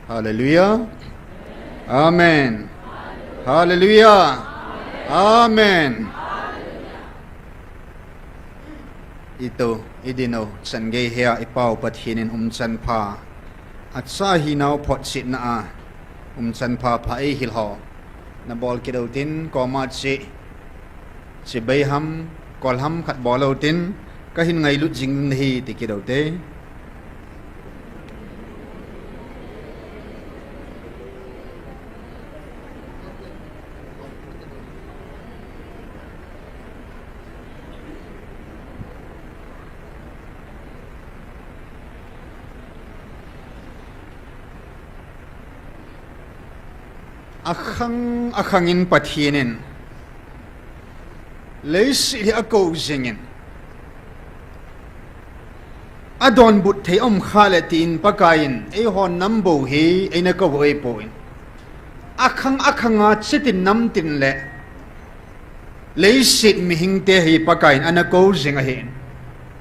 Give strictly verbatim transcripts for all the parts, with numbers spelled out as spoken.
Hallelujah. Amen. Hallelujah. Amen. Ito, idin u, chan gei hia i Pa u Pathen in umchan pha, acha hinau photchetna a umchan pha pha eihil ho nabol kit u tin, koma che, chibai ham, kol ham khat bol u tin, kahin ngailut jing nahi ti kit u te. Akhang, akhang in Pathen in leiset hi akou jing in, adonbut thei aum khah le tin Pakai in eiho nam bou hi eina kou u ahipoi. Akhang, akhang a chitin namtin le leiset mihing te hi Pakai in ana kou jing ahi.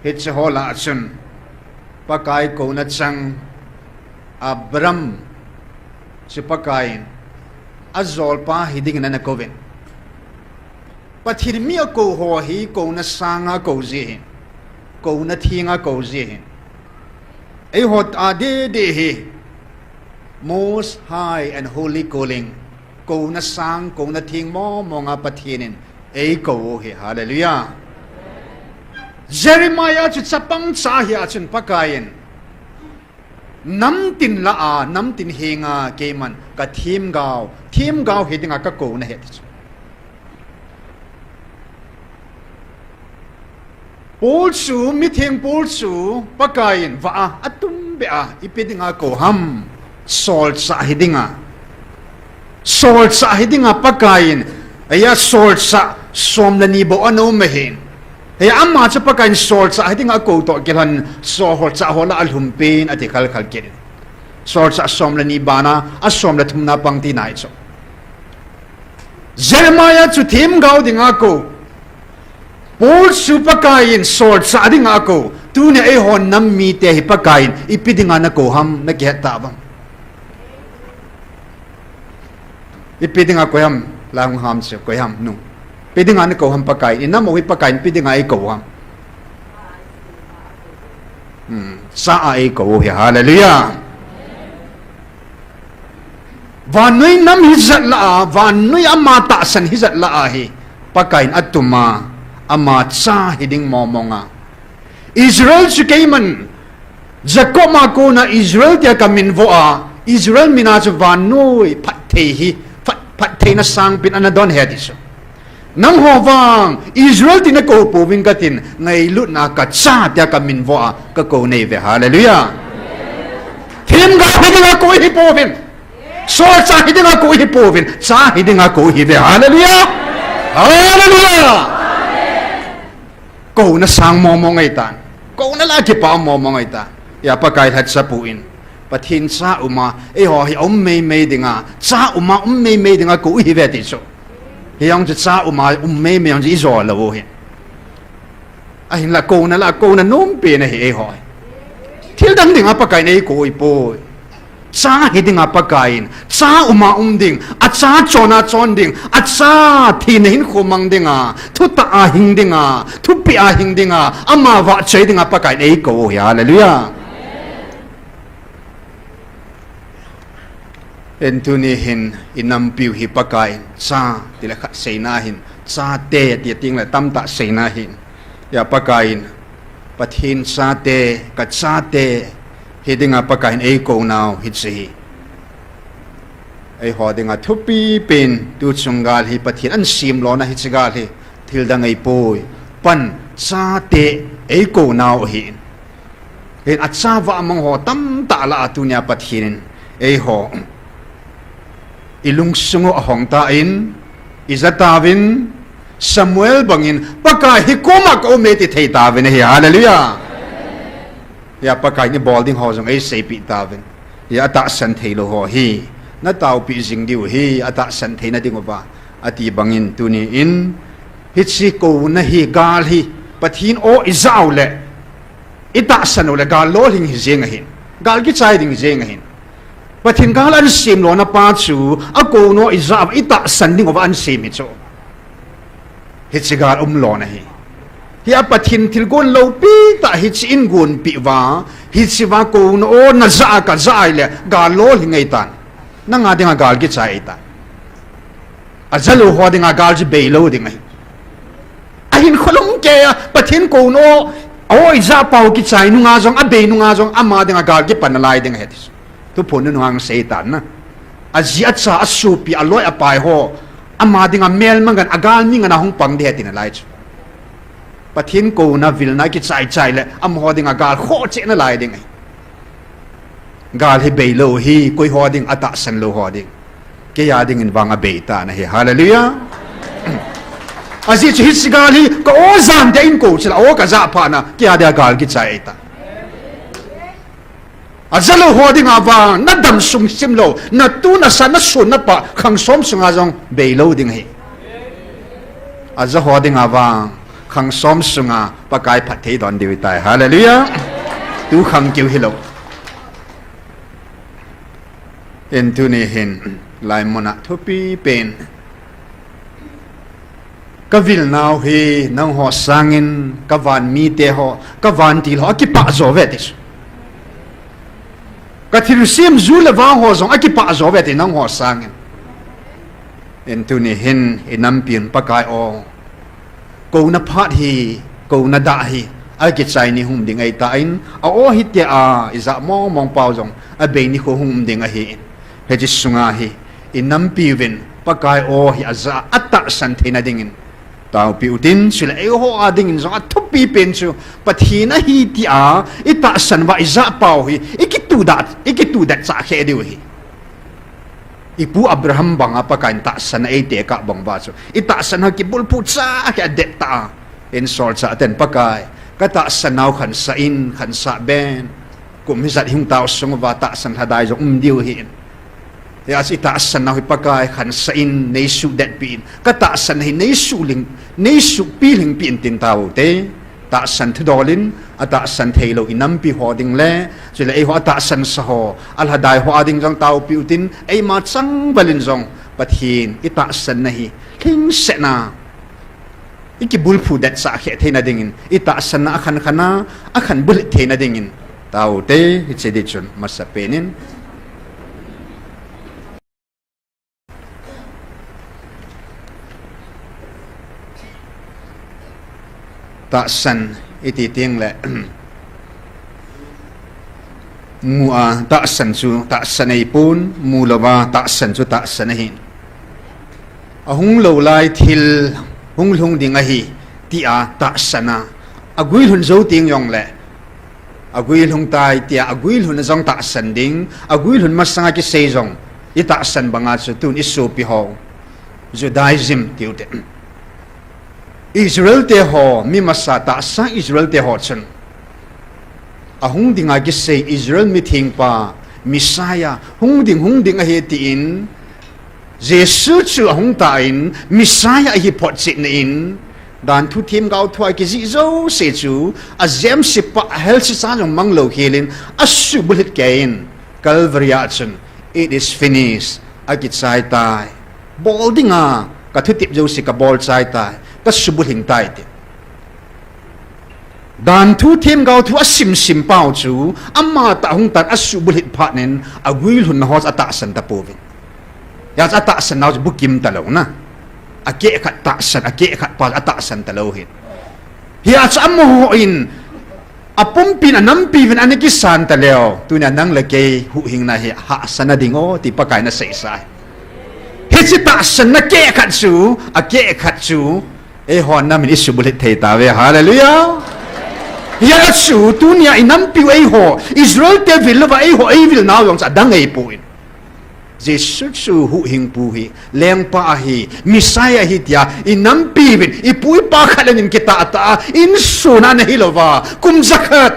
Hiche ho lah a chun Pakai kouna chang Abram chu Pakai in ajolpa hiding in ana kou in. Pathen in mi akou ho hi kouna sang a kou ji ahi. Kouna theng a kou ji ahi. Eiho tah a didi hi Most High and Holy Calling, kouna sang, kouna theng mong mong a Pathen in eikou u hi. Hallelujah. Jeremiah chu chapang cha hi a chun Pakai in namtin lah a, namtin heng a keiman kathemgao, themgao hiding a kakou nahi ati chu. Paul chu, mitheng Paul chu Pakai in vah a, atum beh a, ipi ding a kou ham? Solchah hiding a. Solchah hiding a Pakai in, eia solchah som le ni bou ana um ahin. Eia ama chu Pakai in solchah hiding a akou toh kilhon, solchah ho lah a alhumpen ati khalkhal kit in. Solchah som le ni bana, asom le thumna pang tina ahi chu. Jeremiah chu themgao ding a kou. Paul chu Pakai in solchah ding a kou. Tunia eiho nam mite hi Pakai in ipi ding a nakou ham, nakihet tah uvem? Ipi ding a kou ham, la hung ham chu kou ham nu. Ipi ding a nakou ham Pakai in, inam u hi Pakai in ipi ding a eikou ham? Hmm, cha a eikou u hi, hallelujah. Vannoi nam hijat lah a, vannoi ama tahsan hijat lah a hi Pakai in atum a, ama cha hiding mong mong a. Israel chu keiman, Jacob a kona Israel tia kaminvo a, Israel min a chu vannoi phatthei hi, phat, phattheina sangpen ana don ahi ati chu. Nangho vang Israel tin nakou pouvin katin, ngailutna a kacha tia kaminvo a kakou nahi uve. Hallelujah. Themgao hiding a kou ihi pouvin. Solchah hiding a kou ihi pouvin. Cha hiding a kou ihi uve. Hallelujah. Hallelujah. Kouna sang mong mong ahitan. Kouna lah a kipa mong mong ahitan. Eia Pakai lhacha pu in, Pathen cha um a, eiho hi aum mei mei ding a, cha um a um mei mei ding a kou ihi uve ati chu. Hijong chu cha um a um mei mei jong chu ijo lou u hi. Ahinla kouna lah a kouna nompen ahi eiho hi. Thil dang ding a Pakai in eikou u ahipoi. Cha hiding a Pakai in, cha um a um ding, acha chon a chon ding, acha thina hinkho mang ding a, thutah a hing ding a, thupeh a hing ding a, ama vahchoi ding a Pakai in eikou u hi, hallelujah. Hin tuni hin inampiu hi Pakai in, cha, tile khat seina hin, chate, ti teng le tamtah seina hin. Eia Pakai in, Pathen chate, kachate, hiding a Pakai in eikou nau hiche hi. Eiho ding a thupi pen, tuchung gal hi Pathen in asem lona hiche gal hi, thil dang ahipoi. Pan, chate, eikou nau ahi. Hin acha vahmang ho tamtah lah a tunia Pathen in eiho ilungsung u ahong tan, ija tauvin, Samuel bangin, Pakai hi koma ka um e ti thei tauvin ahi, hallelujah. Eia Pakai in ibol ding ho jong eiseipeh tauvin. Eia atahsan thei lou ho hi, nataopi jing diu ahi, atahsan theina ding uva. Ati bangin tuni in, hiche kouna hi, gal hi, Pathen o ija u le, itahsan u le gal lolhing hi jeng ahin. Gal kichai ding jeng ahin. Pathen gal ahin sem lona pa chu, akou nau ijat uva itahsan ding uva ahin sem hi chu. Hiche gal umlona hi. Hia Pathen thilgon loupi tah hiche in gonpeh uva, hiche uva kou nau najah a kajah a ahile, gal lolhing ahitan. Nanga dinga gal kichai ahitan. Ajalou ho dinga gal chu beilou ding ahi. Ahin kholung kei a, Pathen kou nau, o ijat pau kichai nunga jong, abei nunga jong, ama dinga gal kipan nalai ding ahi ti. Thuphon nunung hung seitan na. Aji acha, asopi, aloi apai ho, ama dinga melma ngen, agal mi ngen a hung pang ding ahi ti nalai chu. Pathen kouna vilna kichai chai le, amaho dinga gal khoh cheh nalai ding ahi. Gal hi beilou hi, koi ho ding, atahsan lou ho ding. Kei a dingin vang abei tan ahi. Hallelujah. Ajeh chu hiche gal hi, ka o jan te in kou chila, o kajah phat na, kei a dinga gal kichai ahitan. Ajalou ho dinga vang, nadam sung simlou, natu nasa nasun napa, khang som sunga jong beilou ding ahi. Aja ho dinga vang, khang som sunga Pakai phatthei don diu ahitai. Hallelujah. Tu khang keu hilou. Hin tuni hin, laimuna thupi pen. Ka vil nau hi nangho sangin ka van mite ho, ka vantil ho, akipah jo uve ti chu. Ka thilsem ju le va ho jong akipah jo uve ti nangho sangin. Hin tuni hin i nampi un Pakai o. Kouna phat hi, kouna dah hi, akichai ni hung um ding ahitan, a o hi tia, ijat mong mong pau jong, abei ni khu hung um ding ahi. Hiche sunga hi, i nampi uvin, Pakai o hi ajah, atahsan theina dingin. Taopi utin, chule eiho a dingin jong athupi pen chu, Pathen ahi tia, itahsan uva ijat pau hi, ikitudet, ikitudet chah khe diu ahi. Ipu Abraham banga Pakai in tahsan a eitekah bang uva chu. Itahsan ho kibulphu chah khe adet ta a. Insol chah ten Pakai. Ka tahsan nau khansah in, khansah ben. Kum hijat hung tao sung uva tahsan lhadai jong um diu ahi. Hia chu itahsan nau hi Pakai khansah in, neisuh detpi in. Ka tahsan hi neisuh ling, neisuh pilhing pi in tin tao te. Tahsan thudol in, atahsan theilou i nampi ho ding le, chule eiho atahsan sa ho, alhadai ho a ding jong taopi utin, eima changval in jong, Pathen, itahsan na hi, lhingsetna, ikibulphu det chah khe theina dingin, itahsan na akhan khan a, akhan bulhit theina dingin, tao te, hiche ding chun, masapen in. Tahsan iti teng le, mu a tahsan chu tahsan ahipon, mu louva tahsan chu tahsan ahi. Ahung lou lai thil hung lhung ding ahi, tia tahsan a. Aguilhun jou teng jongle, aguilhung tai tia, aguilhun a jong tahsan ding, aguilhun masanga kisei jong, itahsan banga chu tun isopi ho. Judaism tiu te. Israel te ho, mi masa tahsa Israel te ho chun. Ahung dinga kisei Israel mithengpa, Messiah, hung ding, hung ding ahi tin, Jesu chu ahung tan, Messiah ahi photchetna in, danthu themgao thua kijih jouse chu, ajemse pa, helse cha jong mang lou khel in, asuhbulhit kei in, Calvary a chun, "It is finished," akichai tai. Bol dinga, kathutep jouse kabol chai tai, kasubulhing tai ti. Danthu themgao thu asim sim pau chu, amatah hung tan asuhbulhit phat in, aguilhunna ho chu atahsan tapouvin. Hia chu atahsan nau chu bukim talou na. Akeh khat tahsan, akeh khat pa chu atahsan talou hin. Hia chu amaho in, apumpin anampi uvin ana kisan taleu. Tunia nang le kei huhhingna hi hahsatna ding o, ti Pakai in asei sa hi. Hiche tahsanna keh khat chu, akeh khat chu, eiho nam in isubulhit thei tauve, hallelujah. Hia chu, tunia inampiu eiho, Israel te vil louva eiho, eivil nau jong chu adang ahipoi. Jesu chu huhhingpu ahi, lengpa ahi, Messiah ahi tia, inampi uvin, ipu ipa khat le ni in kitah tah a, insung a ana hilouva, kum jakhat.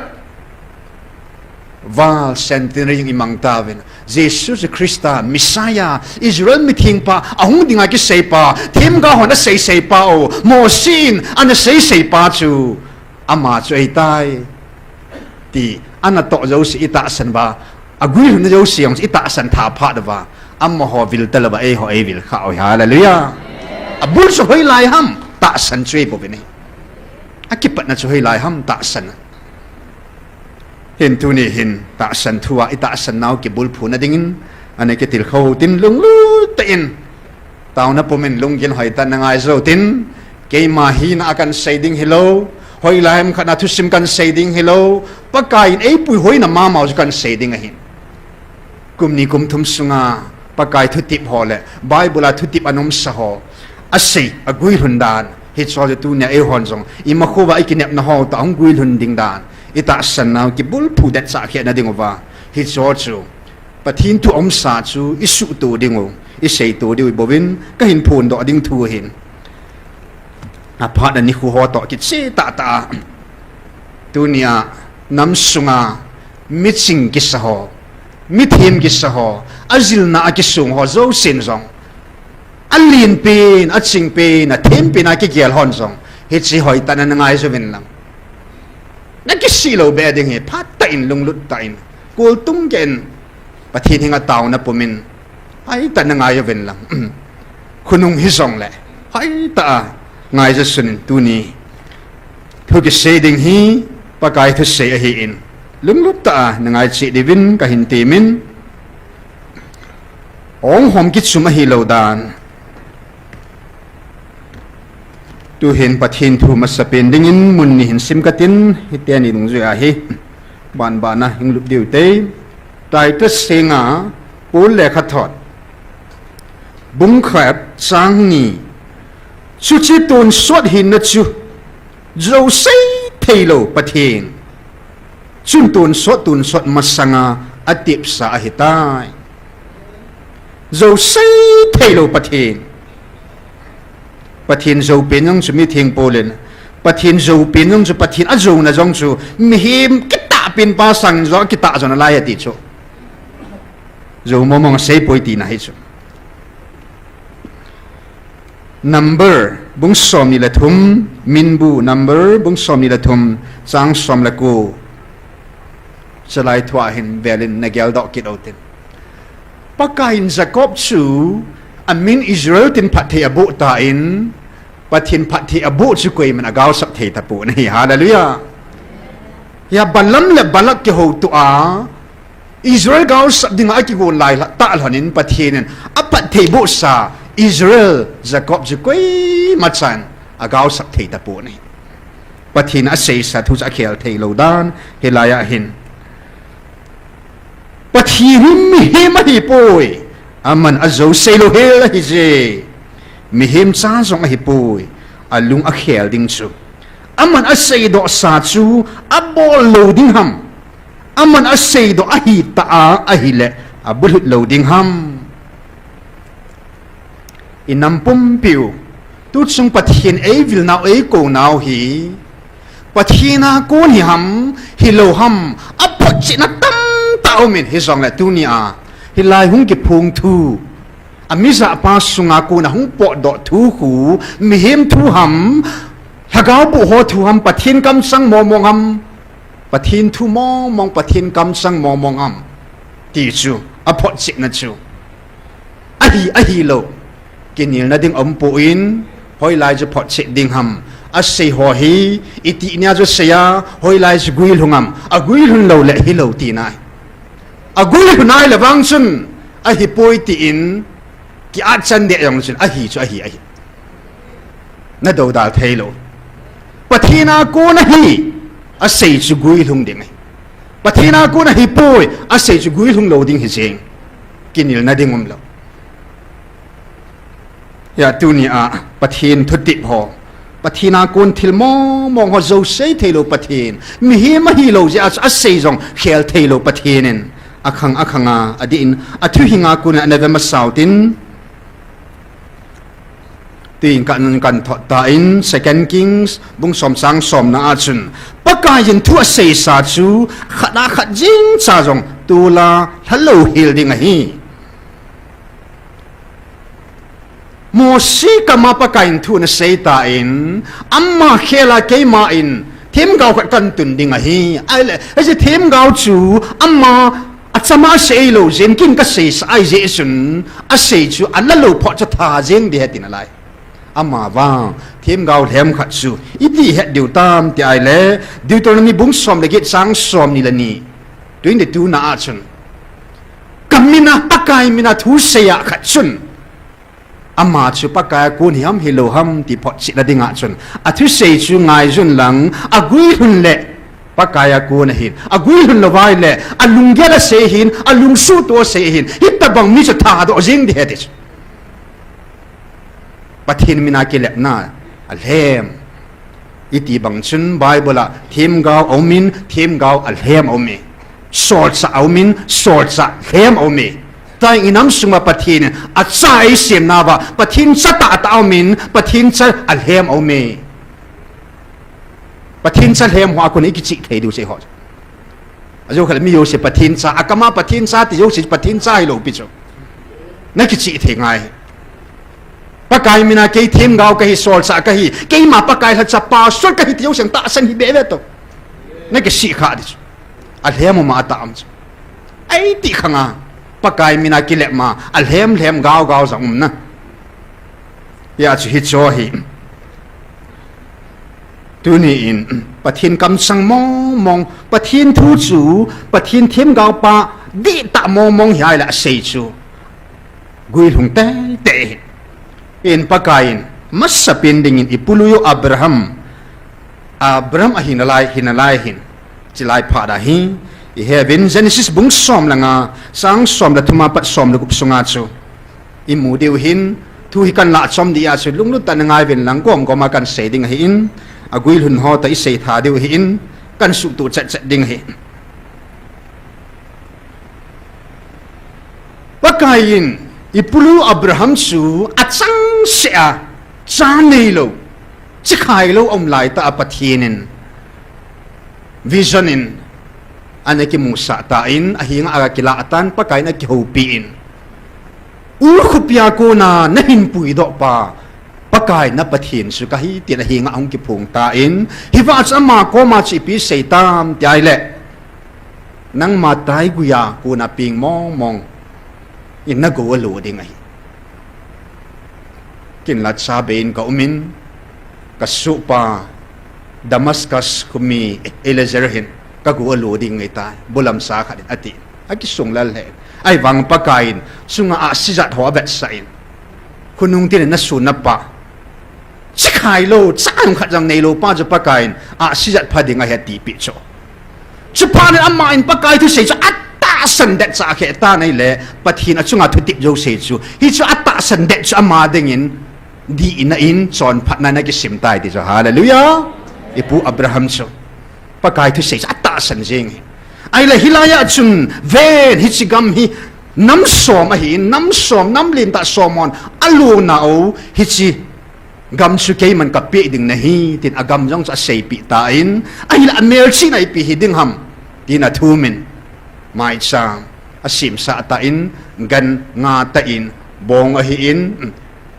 Val centenary jong imang tauvin, Jesu Christa, Messiah, Israel mithengpa, ahung dinga kiseipa, themgao hon aseiseipa o, Mosi in ana seiseipa chu, ama chu ahitai, ti, anatoh jouse itahsan uva, Aguilhunna jouse jong chu itahsan tha phat uva, amaho vil talouva eiho eivil khah u hi. Hallelujah. Abul chu hoilai ham, tahsan chu eibouvin ahi. Akipatna chu hoilai ham, tahsan. Hin tuni hin tahsan thua itahsan nau kibulphuna dingin, ana kitilkhou tin lunglut tah in taona pumin lunggil hoitah in na ngai jou tin, keima hina a kahin sei ding hilou, hoilai ham khat a thusim kahin sei ding hilou, Pakai in eipui hoina mama u chu kahin sei ding ahin. Kum ni kum thum sunga Pakai thutep ho le Bible a thutep ana umsa ho asei, aguilhun dan, hicheho chu tunia eihon jong imakhouva ikinepna ho tah a hung guilhun ding dan, itahsan nau kibulphu det chah khehna dinguva, hicheho chu Pathen thu umsa chu isuhto dingu, iseito diu ibouvin kahin phondoh ding thu ahin. Aphat a nikho ho toh kiche tahtah a, tunia nam sunga miching kisa ho, mithem kisa ho, ajilna a kisong ho jousen jong, alenpen, achingpen, athempen a kigel hon jong hiche hoitah in na ngai jouvin lang, nakisih lou beh ding ahi. Phatah in, lunglut tah in, koltung keh in, Pathen henga taona pumin hoitah in na ngai jouvin lang, khonung hijongle hoitah a ngai josun in, tuni thu kisei ding hi Pakai thusei ahin, lunglut tah a na ngai cheh diuvin kahin temin, ong hom kichum ahilou dan. Tuhin Pathen thu masapen dingin mun ni hin sim katin, hiteni dungjui ahi. Banbana hung lut diu te. Titus henga Paul lekhathot, bung khat chang ni. Chuche tonsot hinna chu jousei theilou Pathen chun tonsot, tonsot masanga atepsa ahitai. Jousei theilou Pathen. Pathen joupen jong chu mitheng Paul in, Pathen joupen jong chu, Pathen ajouna jong chu mihem kitahpen pa sangin jong akitah jo nalai ati chu. Jou mongmong asei poi tina hi chu. Number bung somni le thum, Minbu Number bung somni le thum, chang som le ko. Chalai thua hin velin nageldoh kit utin. Pakaiyin Jacob chu amin Israel tin phatthei aboh tan, Pathen phatthei aboh chu koiman agaosap thei tapon ahi. Hallelujah. Hia Balaam le Balak kihoutoh a Israel gaosap dinga akigon laitah lhonin Pathen in aphatthei bohsa Israel, Jacob chu koimachan agaosap thei tapon ahi. Pathen aseisa thu chu akhel theilou dan, hilai a hin Pathen hi mihem ahipoi, aman ajousei louhel ahije. Mihem cha jong ahipoi, alung akhel ding chu. Aman aseidohsa chu abol lou ding ham? Aman aseidoh ahitah a ahile, abulhit lou ding ham? Inam pumpiu, tuchung Pathen eivilnau eikonau hi Pathen a kon hi ham, hilou ham, aphotchetna tamtah aumin, hijongle tunia hilai hung kiphong thu, amijahpa sunga kona hung potdoh thu khu mihem thu ham, lhagao boh ho thu ham, Pathen kamchang mongmong ham, Pathen thu mongmong, Pathen kamchang mongmong ham, ti chu aphotchetna chu ahi, ahilou, kinelna ding aumpoi, hoilai chu photchet ding ham? Asei ho hi itih nia chu asei a, hoilai chu guilhung ham? Aguilhun loule hilou tina ahi. Aguilhun ahile vang chun ahipoi tin kiatchan deh jong chun ahi chu ahi ahi. Nadoudal theilou. Pathen a kon ahi, asei chu guilhung ding ahi. Pathen a kon ahipoi, asei chu guilhung lou ding hijeng. Kinelna ding umlou. Hia tunia Pathen thutep ho, Pathen a kon thil mongmong ho jousei theilou Pathen, mihem ahilou jeh a chu asei jong khel theilou Pathen in akhang akhanga adih in athuhinga kona ana ve masau tin, tin kan, kan thot tan, Second Kings bung som chang somna a chun Pakaiyin thu aseisa chu khat a khat jengcha jong tola lhalou hel ding ahi. Mosi kama Pakaiyin thu ana seitan, ama khela keiman themgao khat kahin tun ding ahi. Ahile hiche themgao chu ama Achama asei lou jeh in ken kasei sah ahi jeh chun, asei chu ala lou phot chu tha jeng ding ahi tina lai. Amavang themgao lhem khat chu iti het diu tam ti ahile, Deuteronomy bung som le get chang somni le ni, twenty-two na a chun, ka mina, Pakai mina thu seiya khat chun, ama chu Pakai a kon hi ham hilou ham ti photchetna dinga chun, athusei chu ngaijun lang, aguilhun le Pakai a kon ahin, aguilhun lou vai le alunggel a sei ahin, alungsuhtoh a sei ahin, hitobang mi chu thadoh jeng ding ahi ti chu. Pathen mina kilepna alhem. Iti bang chun Bible a themgao aumin, themgao alhem aume. Solchah aumin, solchah lhem aume. Tua inam sunga Pathen in acha eisem nauva, Pathen cha tahtah aumin, Pathen cha alhem aume. Pathen cha lhem ho a kon ikichih thei diu chu eiho. Ajou khat le mi jouse Pathen cha, akama Pathen cha ti jouse Pathen cha hilou pi chu. Nakichih thei ngai. Pakai mina kei themgao kahi, solchah kahi, keima Pakai lhacha pastor kahi ti jouse tahsan hi bebe to. Nakisih kha di chu. Alhem uma atah am chu. Eiti khanga Pakai mina kilepma alhem lhem gao gao jong umna. Hia chu hiche hi. Tuni in Pathen kamchang mong mong, Pathen thu chu, Pathen themgao pa dihtah mong mong hi ahile asei chu guilhung teitei ahi. In Pakai in masapen dingin ipului u Abraham, Abraham ahi nalai, hi nalai hin, chilai phat a hi, ihet uvin Genesis bung som le nga, chang som le thum a pat som le gup sunga chu imu diu hin, thu hi kahin lah chom dia chu lunglut tah in ngai uvin lang, gom gom a kahin sei ding ahin, aguilhun ho toh isei tha diu ahin, kahin suhtuh chet chet ding ahi. Pakai in ipului u Abraham chu achangseh a, cha neilou, chikhai lou aum laitah a Pathen in vision in ana kimusah tan, ahenga aga kilah tan, Pakai in akihoupi in, Ur khopia kona nahin puidoh pa Pakai na Pathen chu kahi tin ahenga ahung kiphong tan, hivang chun ama koma chu ipi sei tam ti ahile, nangma taiguia kona peng mong mong in nagou alo ding ahi. Ken la cha bei in ka um in, ka sohpa Damascus khomi Eliezer hin kagou alo ding ahitai, bolam sa khat in ati. Akisung lal lheh in. Ahivang Pakai in chunga ahsi jat ho avetsah in, khonung tin in nasun napa, chikhai lou, cha jong khat jong neilou pa chu Pakai in ahsi jat pha ding ahi atipeh chu. Chuphat in ama in Pakai thusei chu atahsan det cha akhe tan ahile, Pathen achunga thutep jouse chu, hichu atahsan det chu ama dingin dihna in chonphatna in akisim tai ti chu. Hallelujah. Ipu Abraham chu Pakai thusei chu atahsan jeng ahi. Ahile hilai a chun ven, hiche gam hi nam som ahin, nam som, nam lentah som hon alona u, hiche gam chu keiman kapeh ding nahi tin agam jong chu aseipeh tan, ahile amelchihna ipi hiding ham tin athum in, maicham asemsah tan, gan nga tah in, bong ahin,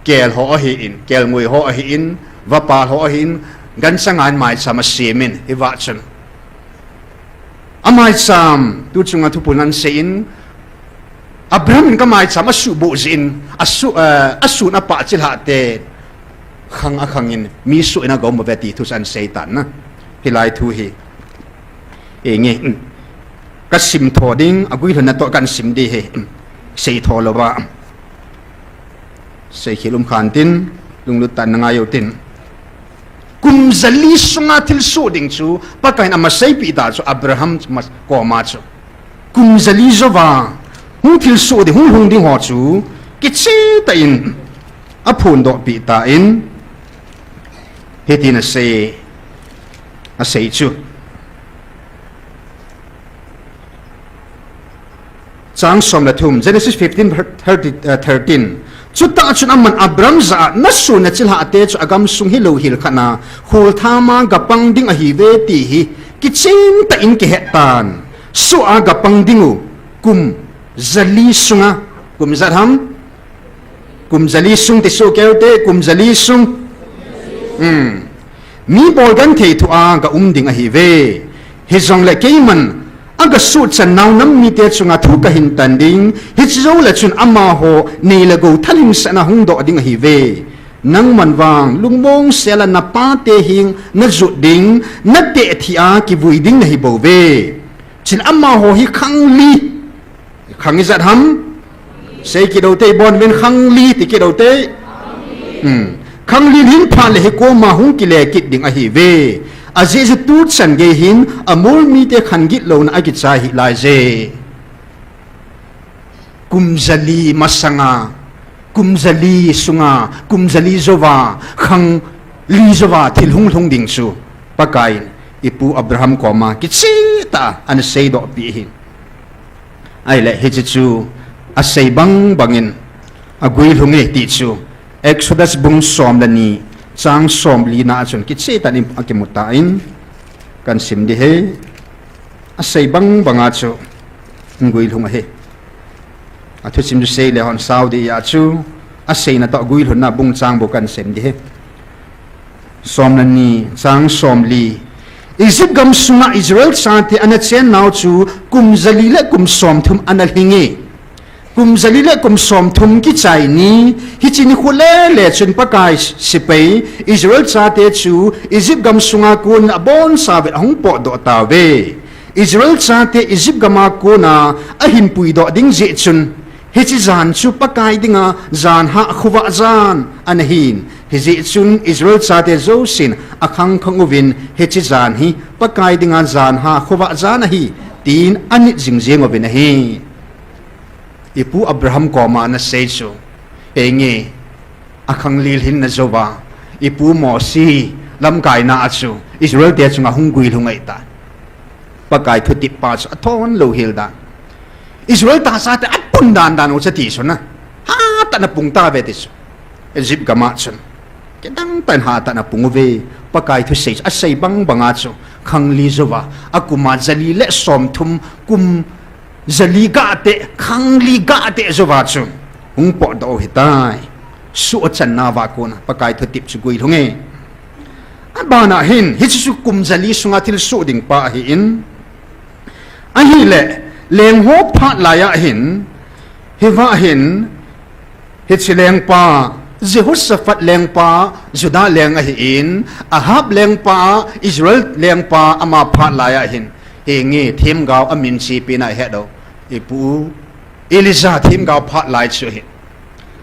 kel ho ahin, kelngoi ho ahin, vapal ho ahin, gancha nga in maicham asem in, hivang chun amaicham tu chunga thuphon ahin sei in, Abraham in kamaicham asuhboh jeh in, asu-, eh, asun apa chilhah te khang akhang in mi soh in agom uve ti thu chu ahin sei tan na. Hilai thu hi, inge, kasim tho ding, aguilhunna toh kahin sim ding ahi, sei tho louva. Seikhel um khan tin, lunglut tah in nangai uvin tin. Kum jali sunga thilsoh ding chu Pakai in amasaipeh ta chu Abraham ma-, koma chu, kum jali jouva hung thilsoh ding, hung lhung ding ho chu kichehtah in aphondohpeh tan, hitin asei, asei chu. Chang som le thum, Genesis fifteen, thirty, uh, thirteen. Chutah chun aman Abram jah a, "Nasun nachilhah te chu agamsung hilou hel khat na, kholtham a gapang ding ahiuve ti hi kichentah in kihet tan. Soh a gapang ding u, kum jali sunga," kum ijat ham? Kum jali sung ti soh kei ute, kum jali sung. Hmm. "Mi bolgenthei thoh a gaum ding ahiuve. Hijongle keiman Aga suhchan nau nam mite chunga thu kahin tan ding, hiche jou le chun amaho nei le gou thalhingsetna hung doh ding ahiuve. Nangman vang lungmong sela napate heng najot ding, nateh thia kivui ding nahi bouve. Chule amaho hi khang li, khang ijat ham? Sei kit ute, ibon uvin, khang li ti kit ute. Hmm. Khang li hin phat le hikoma hung kile kit ding ahiuve. Ajeh chu tuchan gei hin Amor mite khan gitlouna akichai hih laiye. Kum jali masanga, kum jali sunga, kum jali jouva, khang li jouva thil hung lhung ding chu Pakaiyin ipu Abraham koma kichehtah a ana seidoh peh ahi. Ahile hiche chu asei bang bangin aguilhung e ti chu Exodus bung som le ni, chang somli na a chun kichehtah in akimu tan, kahin sim ding ahi. Asei bang banga chu guilhung ahi. Athusim chu sei le hon sao ding ahi chu, aseina toh guilhunna bung chang bou kahin sim ding ahi. Som le ni, chang somli. Egypt gam sunga Israel chate ana chen nau chu kum jali le kum somthum ana lhinge. Kum jali le kum somthum kichai ni, hiche nikho le le chun Pakai sepai Israel chate chu Egypt gam sunga kon abonchauvin ahung potdoh tauve. Israel chate Egypt gama kona ahin puidoh ding jeh chun, hiche jan chu Pakai dinga jan hah khovah jan ana hin. Hijeh chun Israel chate jousen akhang khang uvin, hiche jan hi Pakai dinga jan hah khovah jan ahi, tin anit jing jeng uvin ahi. Ipu Abraham koma ana sei chu, henge, akhang li lhinna jouva, ipu Mosi lamkaina a chu Israel te chunga hung guilhung ahitai. Pakai thutep pa chu athon lou hel dan. Israel tahsa te apung dan dan u chu ti chu na. Hatah in apung tauve ti chu. Egypt gama chun. Kidang tah in hatah in apung uve, Pakai thusei chu asei bang banga chu, khang li jouva, akuma jali le somthum, kum jali gah teh, khang li gah teh jouva chu hung potdoh u ahitai. Suhchan nauva kona Pakai thutep chu guilhung e. Abana hin, hiche chu kum jali sunga thilsoh ding pa ahin. Ahile, leng ho phat laiya hin, hiva hin, hiche lengpa, Jehoshaphat lengpa, Judah leng ahin, Ahab lengpa, Israel lengpa, ama phat laiya hin, henge themgao amin chepi na het u, ipu Elijah themgao phat lai chu ahi.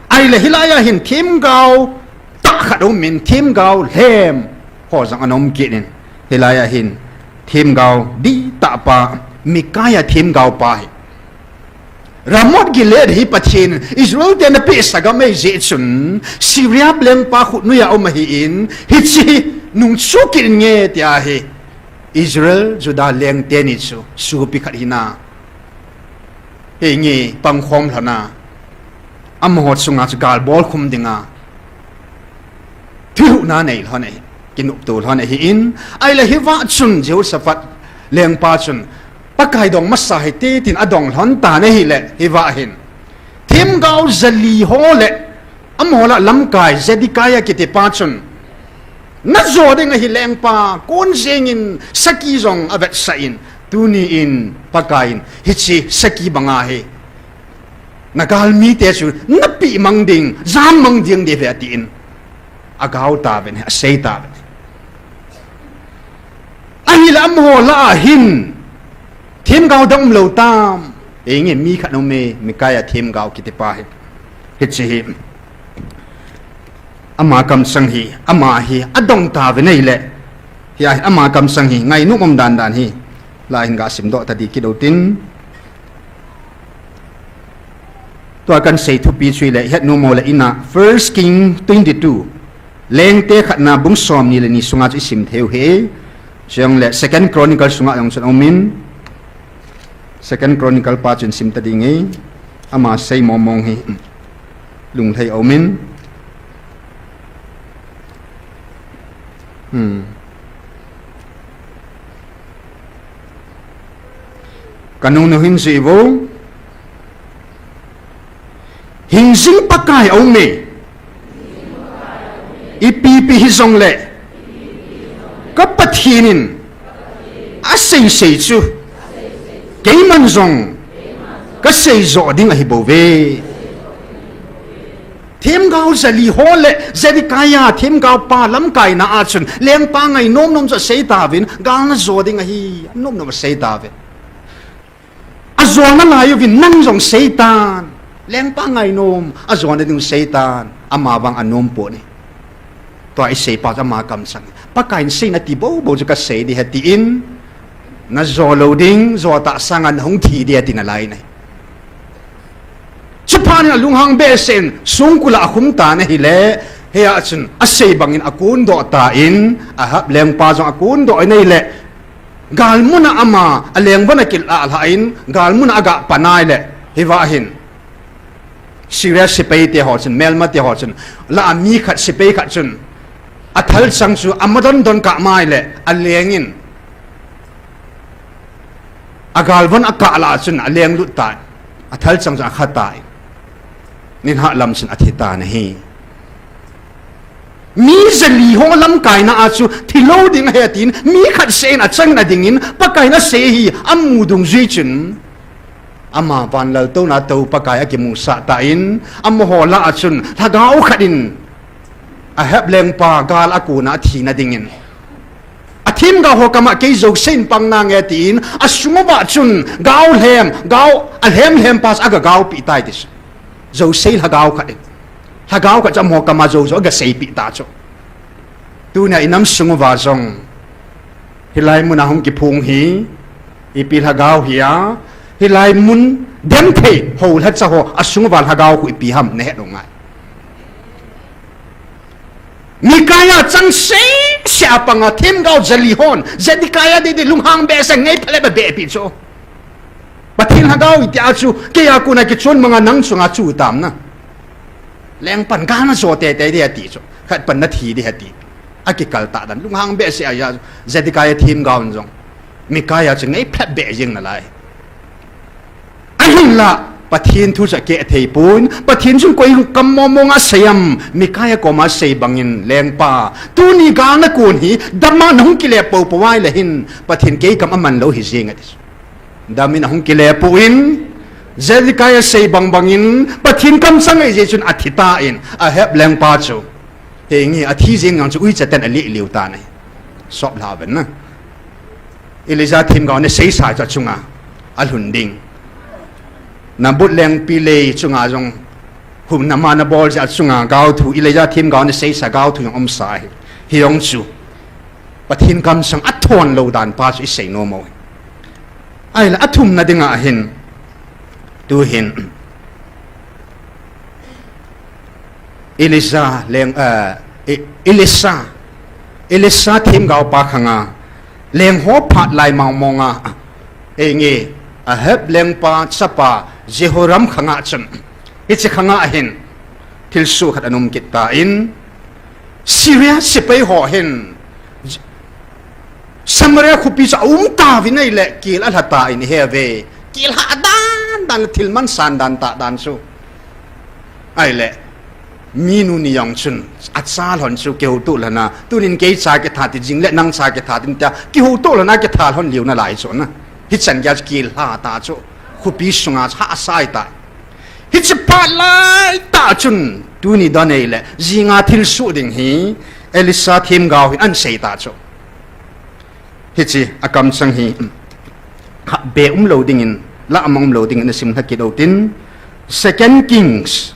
Ahile hilaiya hin themgao tah khat aumin, themgao lhem ho jong ana um kit in. Hilaiya hin themgao dihtah pa, Micaiah themgao pa hi. Ramoth Gilead hi Pathen in Israel te ana pehsa gam ahi jeh chun, Syria lengpa khut noiya um ahin, hiche hi nungchu kit inge tia hi Israel, Judah leng teni chu sopi khat hina, henge pangkhom lhona, amaho chunga chu gal bolkhum dinga thuhilna nei lhon ahi, kinopto lhon ahin, ahile hiva chun Jehoshaphat lengpa chun, Pakai dong masa hite tin adong lhon tan ahile, hiva hin themgao jali ho le amaho lah lamkai Zedekiah kiti pa chun, najo ding ahi lengpa, kon jengin sakhi jong avetsah in, tuni in Pakai in hiche sakhi banga hi nagalmite chu napeh mang ding, jam mang ding diu ahi atin, agao tauvin, asei tauvin. Ahile amaho lah a hin themgao dang umlou tam? Henge mi khat aume, Micaiah themgao kiti pa hi. Hiche hi ama kamsang hi, ama hi adong tauvin ahile, hia hi ama kamsang hi ngainom um dan dan hi, lai hin ga simdoh tadi kit u tin. Tua kahin sei thupi chu ahile, hetnom u le ina, First King twenty-two, Lengte khatna bung somni le ni sunga chu isim thei u ahi. Chujongle Second Chronicle sunga jong chun aumin, Second Chronicle pa chun sim ta ding ahi. Ama sei mong mong hi lunglhai aumin. Hmm. Kanung nu hin jui vo. Hingjing Pakai aume. Ipi pi hijongle, ka Pathen in asei sei chu Keiman jong kasei jo ding ahi bouve. Themgao jali ho le Zedekiah themgao pa lamkaina a chun lengpa ngainom nom chu asei tauvin, gal najo ding ahi, anom nom asei tauve. Ajona lai uvin nang jong seitan, lengpa ngainom, ajona ding seitan, ama vang anom poi. Tua isei pa chu ama kamchang. Pakaiyin seina ti bou bou chu kasei ding ahi tin, najo lou ding, jo tah sanga nahung thi ding ahi tina lai ahi. Chuphat in alunghang behseh in songkul a akhum tan ahile, hia chun asei bangin akondoh tan, Ahab lengpa jong akondoh in ahile, galmun a ama, alengvon akilah lhan, galmun a aga pan ahile, hiva hin Syria sepai te ho chun, melma te ho chun, la a mi khat sepai khat chun, athalchang chu ama don don kah mai le, aleng in, agalvon akah lah chun aleng lut tan, athalchang chun akha tan, nilhah lam chun athi tan ahi. Mi jali ho lamkaina a chu thilou ding ahi atin, mi khat seh in achangin adingin, Pakaiyin asei hi amu dungjui chun, ama van laltouna tou Pakai akimusah tan, amaho lah a chun lhagao khat in Ahab lengpa gal akona athina dingin, athemgao ho kama kei jouse in pang nange tin, asunguva chun gao lhem, gao alhem lhem pa chu aga gaopeh tai ti chu. Jouse lhagao khat in, lhagao khat chu amaho kama jou jou aga seipeh ta chu. Tunia inam sunguva jong, hilai muna hung kiphong hi ipi lhagao hia, hilai mun demthei ho lhacha ho asunguva lhagao khu ipi ham nahet u ngai. Micaiah chang sese a panga themgao jali hon Zedekiah didi lunghang behseh in ngaipha le behpi chu. Pathen lhagao itia chu, keiya kona kichon manga nang chunga chu tamna. Lengpan gal najo teitei ding ahi ti chu. Khat pan nathi ding ahi ti. Akikal tah dan. Lunghang behseh a chu, Zedekiah themgao in jong Micaiah chu ngaipha beh jeng nalai. Ahinla, Pathen thu chu akeh thei pon, Pathen chun koi kam mong mong asei am, Micaiah koma asei bangin, lengpa, tuni gal nakon hi, dama nahung kile poupou ahile hin, Pathen kei kam aman lou hi jeng ati chu. Damin ahung kile pon, Zedekiah sei bang bangin, Pathen kamchang ahi jeh chun athi tan, Ahab lengpa chu. Henge athi jeng jong chu uicha ten alih liu tan ahi. Sop lha ven na. Elijah themgao in aseisa chu achunga alhun ding. Naboth lengpi lei chunga jong humna ma nabol jeh a chunga gaothu, Elijah themgao in aseisa gaothu jong umsa ahi. Hijong chu Pathen kamchang athon lou dan pa chu isei nom u ahi. Ahile athumna dinga hin, tuhin Elisha leng, eh, E-, Elisha, Elisha themgao pa khanga lengho phat lai mong monga, henge, Ahab lengpa chapa Jehoram khanga chun, hiche khanga hin thilsoh khat ana um kit tan, Syria sepai ho hin Samaria khopi chu aum tauvin ahile, kel alha tan ahi ve. Kel lha dan dan le thil man san dan tah dan chu. Ahile, minu ni jong chun, acha lhon chu kihoutoh lhon a, tunin kei cha kitha tin, jing le nang cha kitha tin tia, kihoutoh lhon a kitha lhon liu nalai chu na. Hichan geiya chu kel lha ta chu, khopi sunga chu hahsa ahitai. Hiche phat laitah chun, tuni dan ahile, jinga thilsoh ding hi, Elisha themgao hin ahin sei ta chu. Hiche, akamchang hi, khatvei umlou dingin, lah a mang umlou dingin, nasim lha kit u hitin, Second Kings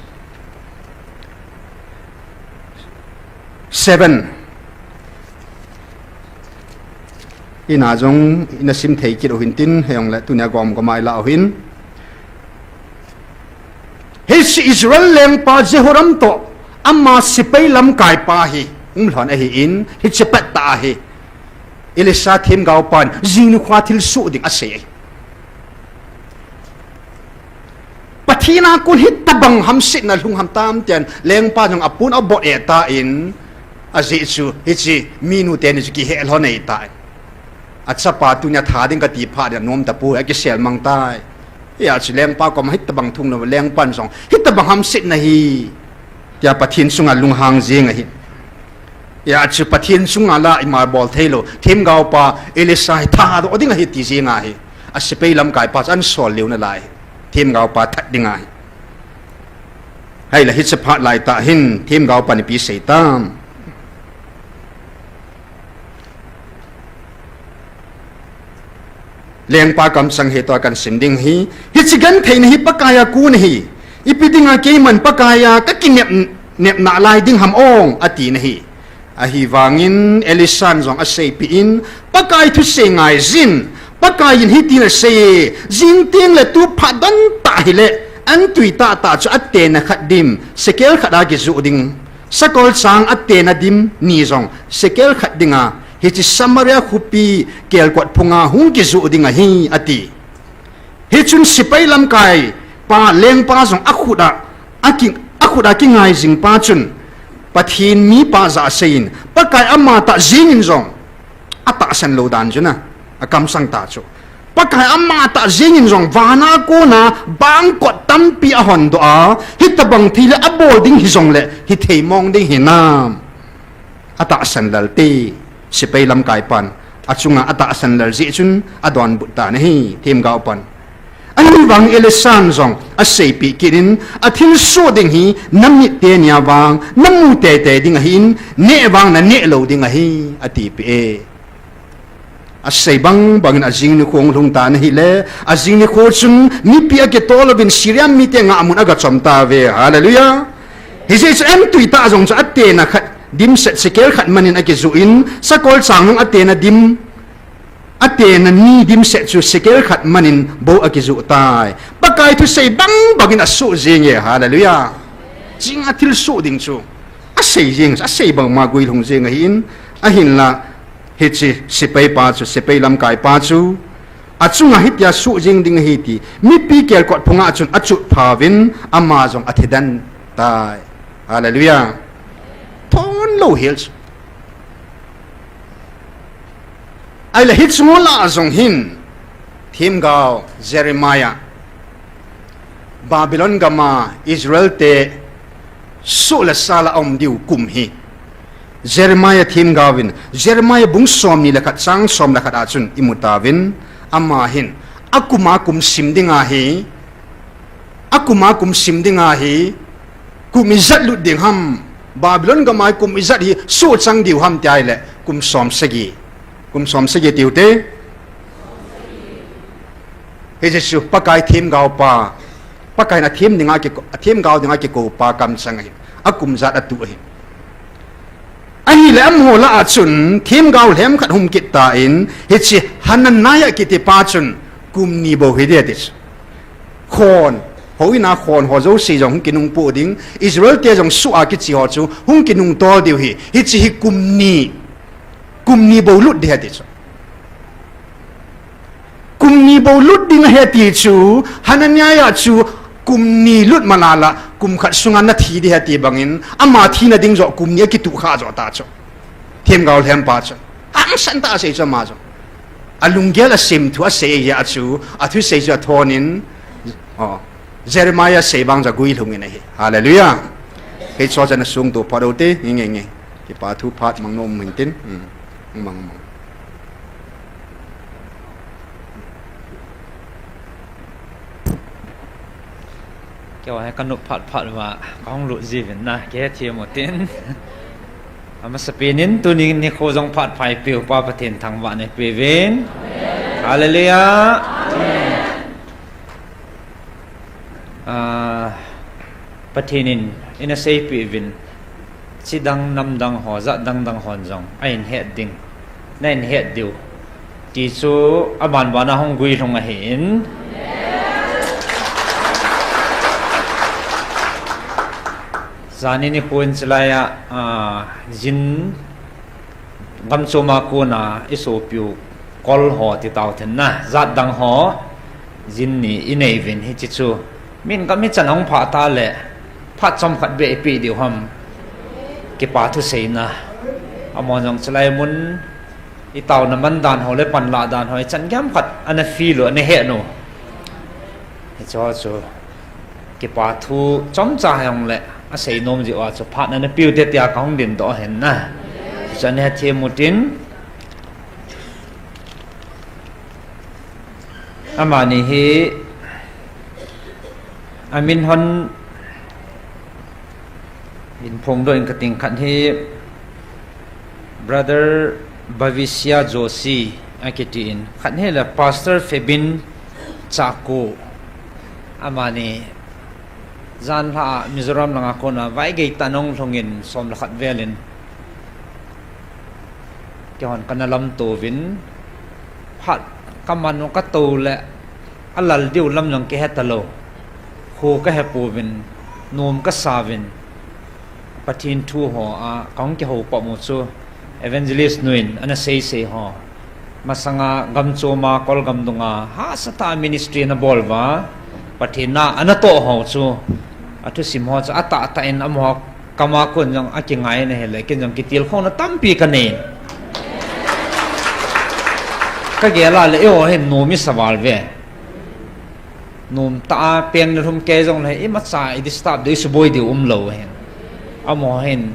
seven. Ina jong, ina sim thei kit u hitin, hijongle, tunia gom gom a ilah u hin. Hiche Israel lengpa Jehoram toh, ama sepai lamkai pa hi, um lhon ahin, hiche pettah ahi. Elisha themgao pan, jing nikho thilsoh ding asei ahi. Pathen a kon hitobang hamsetna lhung ham tam tin, lengpa jong apon abot e tan, ajeh chu, hiche, minu teni chu kihel lhon ahitai. Achapa tunia tha ding kati phat ding anom tapoi, akisel mang tai. Hia chu lengpa koma hitobang thung lou, lengpan jong, hitobang hamsetna hi, tia Pathen chunga lunghang jeng ahi. Hia chu Pathen chunga lah ima bol thei lou, themgao pa Elisha hi thadoh ding ahi ti jeng ahi. Asepai lamkaipa chu ahin sol lheh nalai. Themgaopa that ding ahi. Ahile hiche phat laitah hin themgaopan ipi asei tam? Lengpa kamchang hi toh kahin sim ding ahi. Hiche gentheina hi Pakai a kon ahi. Ipi dinga keiman Pakai a kakinep, nep nalai ding ham ong, atina ahi. Ahivangin Elisan jong aseipeh in, Pakai thusei ngaijin, Pakai in hitin asei e, jing tengle tu phat dontah hile, an tui tahtah chu atena khat dim, sekel khat a kijoh ding, sakol chang atena dim ni jong sekel khat dinga, hiche Samaria khopi kelkot phunga hung kijoh ding ahi, ati. Hichun sepai lamkaipa, lengpa jong akhut a, aki, akhut a kingai jingpa chun, Pathen mipa jah a aseiyin, Pakai amatah jengin jong atahsan lou dan chu na, akamchang ta chu. Pakai amatah jengin jong vana kona bangkot tampi ahondoh a, hitobang thei le abol ding hijongle hithei mong ding hinam? Atahsan lel te, sepai lamkaipan achunga atahsan lel jeh chun adonbut tan ahi, themgaopan. Ahivangin Elisan jong aseipeh kit in, athilsoh ding hi namit teni a vang namu teitei ding ahin, neh vang naneh lou ding ahi, atipeh e. Asei bang bangin ajing nikho lhung tan ahile, ajing nikho chun mipi akitol uvin Syria mite ngahmun agachom tauve. Hallelujah. Hijeh chun an tui tah jong chu atena khat dimset sekel khat manin akijoh in, sakol chang jong atena dim, atena ni dimset chu sekel khat manin bou akijoh tai. Pakai thusei bang bangin asoh jenge. Hallelujah. Jing a thilsoh ding chu asei jeng, asei bangma guilhung jeng ahin, ahinla hiche sepaipa chu, sepai lamkaipa chu, achunga hitia soh jeng ding ahi ti mipi kelkot phunga chun achotphauvin, ama jong athi den tai. Hallelujah. Thon lou hel chu. Ahile hiche ho lah a jong hin, themgao Jeremiah, Babylon gama Israel te soh le sal a aum diu kum hi Jeremiah themgaovin, Jeremiah bung somni le khat chang som le khat a chun imu tauvin, ama hin akum a kum sim dinga hi, akum a kum sim dinga hi, kum ijat lut ding ham, Babylon gama hi kum ijat hi soh chang diu ham ti ahile, kum somsagi, kum somsagi tiute. Hiche chu Pakai themgaopa, Pakai in athem dinga ki, athemgao dinga kikoupa kamchang ahin, akum jat atuh ahin. Ahile amaho lah a chun themgao lhem khat hung kit tan, hiche Hananiah kitipa chun kum ni bou hi ding ati chu. Khon, houin a khon ho jouse jong hung kinungpoh ding, Israel te jong soh a kiche ho chu hung kinungtol diu ahi. Hiche hi kum ni, kum ni bou lut ding ahi ati chu. Kum ni bou lut ding ahi ati chu, Hananiah chu kum ni lut malala, kum khat sunga nathi ding ahi ati bangin, ama thina ding joh kum ni akituh kha joh ta chu. Themgao lhempa chu hangsan tah a asei chu ama jong. Alunggel a semthu asei jeh a chu, athusei chu athonin, oh, Jeremiah sei vang chu aguilhungin ahi. Hallelujah. Kei chu chan asung tu phat u te, nge, nge, nge. Kipa thu phat mang nom hin tin. Hmm. Mang, mang. Keiho hi kanop phat phat uva, kahung lut jiuvin na, kihethem u tin. Amasapen in, tuni nikho jong phat pha eipeupa Pathen thangvahna eipeuvin. Hallelujah. Ah, Pathen in, ina seipeh uvin. Chidang namdang ho, jat dangdang hon jong ahin het ding, nahin het diu ti chu aban bana hung guilhung ahin. Jani nikho in chulai a, ah, jin gam chom a kona isopiu kol ho ti tau tin na, jat dang ho, jin ni inei uvin hiche chu. Min gam hichan ahung phah tah le, phat chomkhat beh ipeh diu ham. Kipa thuseina. Amahon jong chulai mun, itaona man dan ho le panlah dan ho, ichan gei ham khat ana feel u, ana het u. Hiche ho chu. Kipa thu chomcha hijongle, asei nom jeh uva chu phat ana peu te tia kahung dingdoh ahin na. Chuche chu ana hethem u tin. Amani hi amin hon in phongdoh in kating, khat hi Brother Bhavishya Joshi akitin, khat hi le Pastor Febin Chako. Amani janlhah a Mizoram langa kona vaigei tah in ahung lhungin som le khat velin keihon kana lamto uvin, phat kaman u kato le alal diu lam jong kahe talou. Kho kahe pouvin, nom kasa uvin, Pathen thu ho a kahung kihou pah u chu Evangelist nu in ana seisei ho, masanga gamchom a Kolgam dunga hahsa tah a ministry ana bol uva, Pathen na ana toh ho chu, athusim ho chu atahtah in amaho kama kon jong akingai in ahile, ken jong kitilkhouna tampi kanei. Kagel a le eiho hin nom isa val uve. Nom tah a peng le lhum kei jongle imacha i disturb diu, i suboi diu umlou ahin. Amaho hin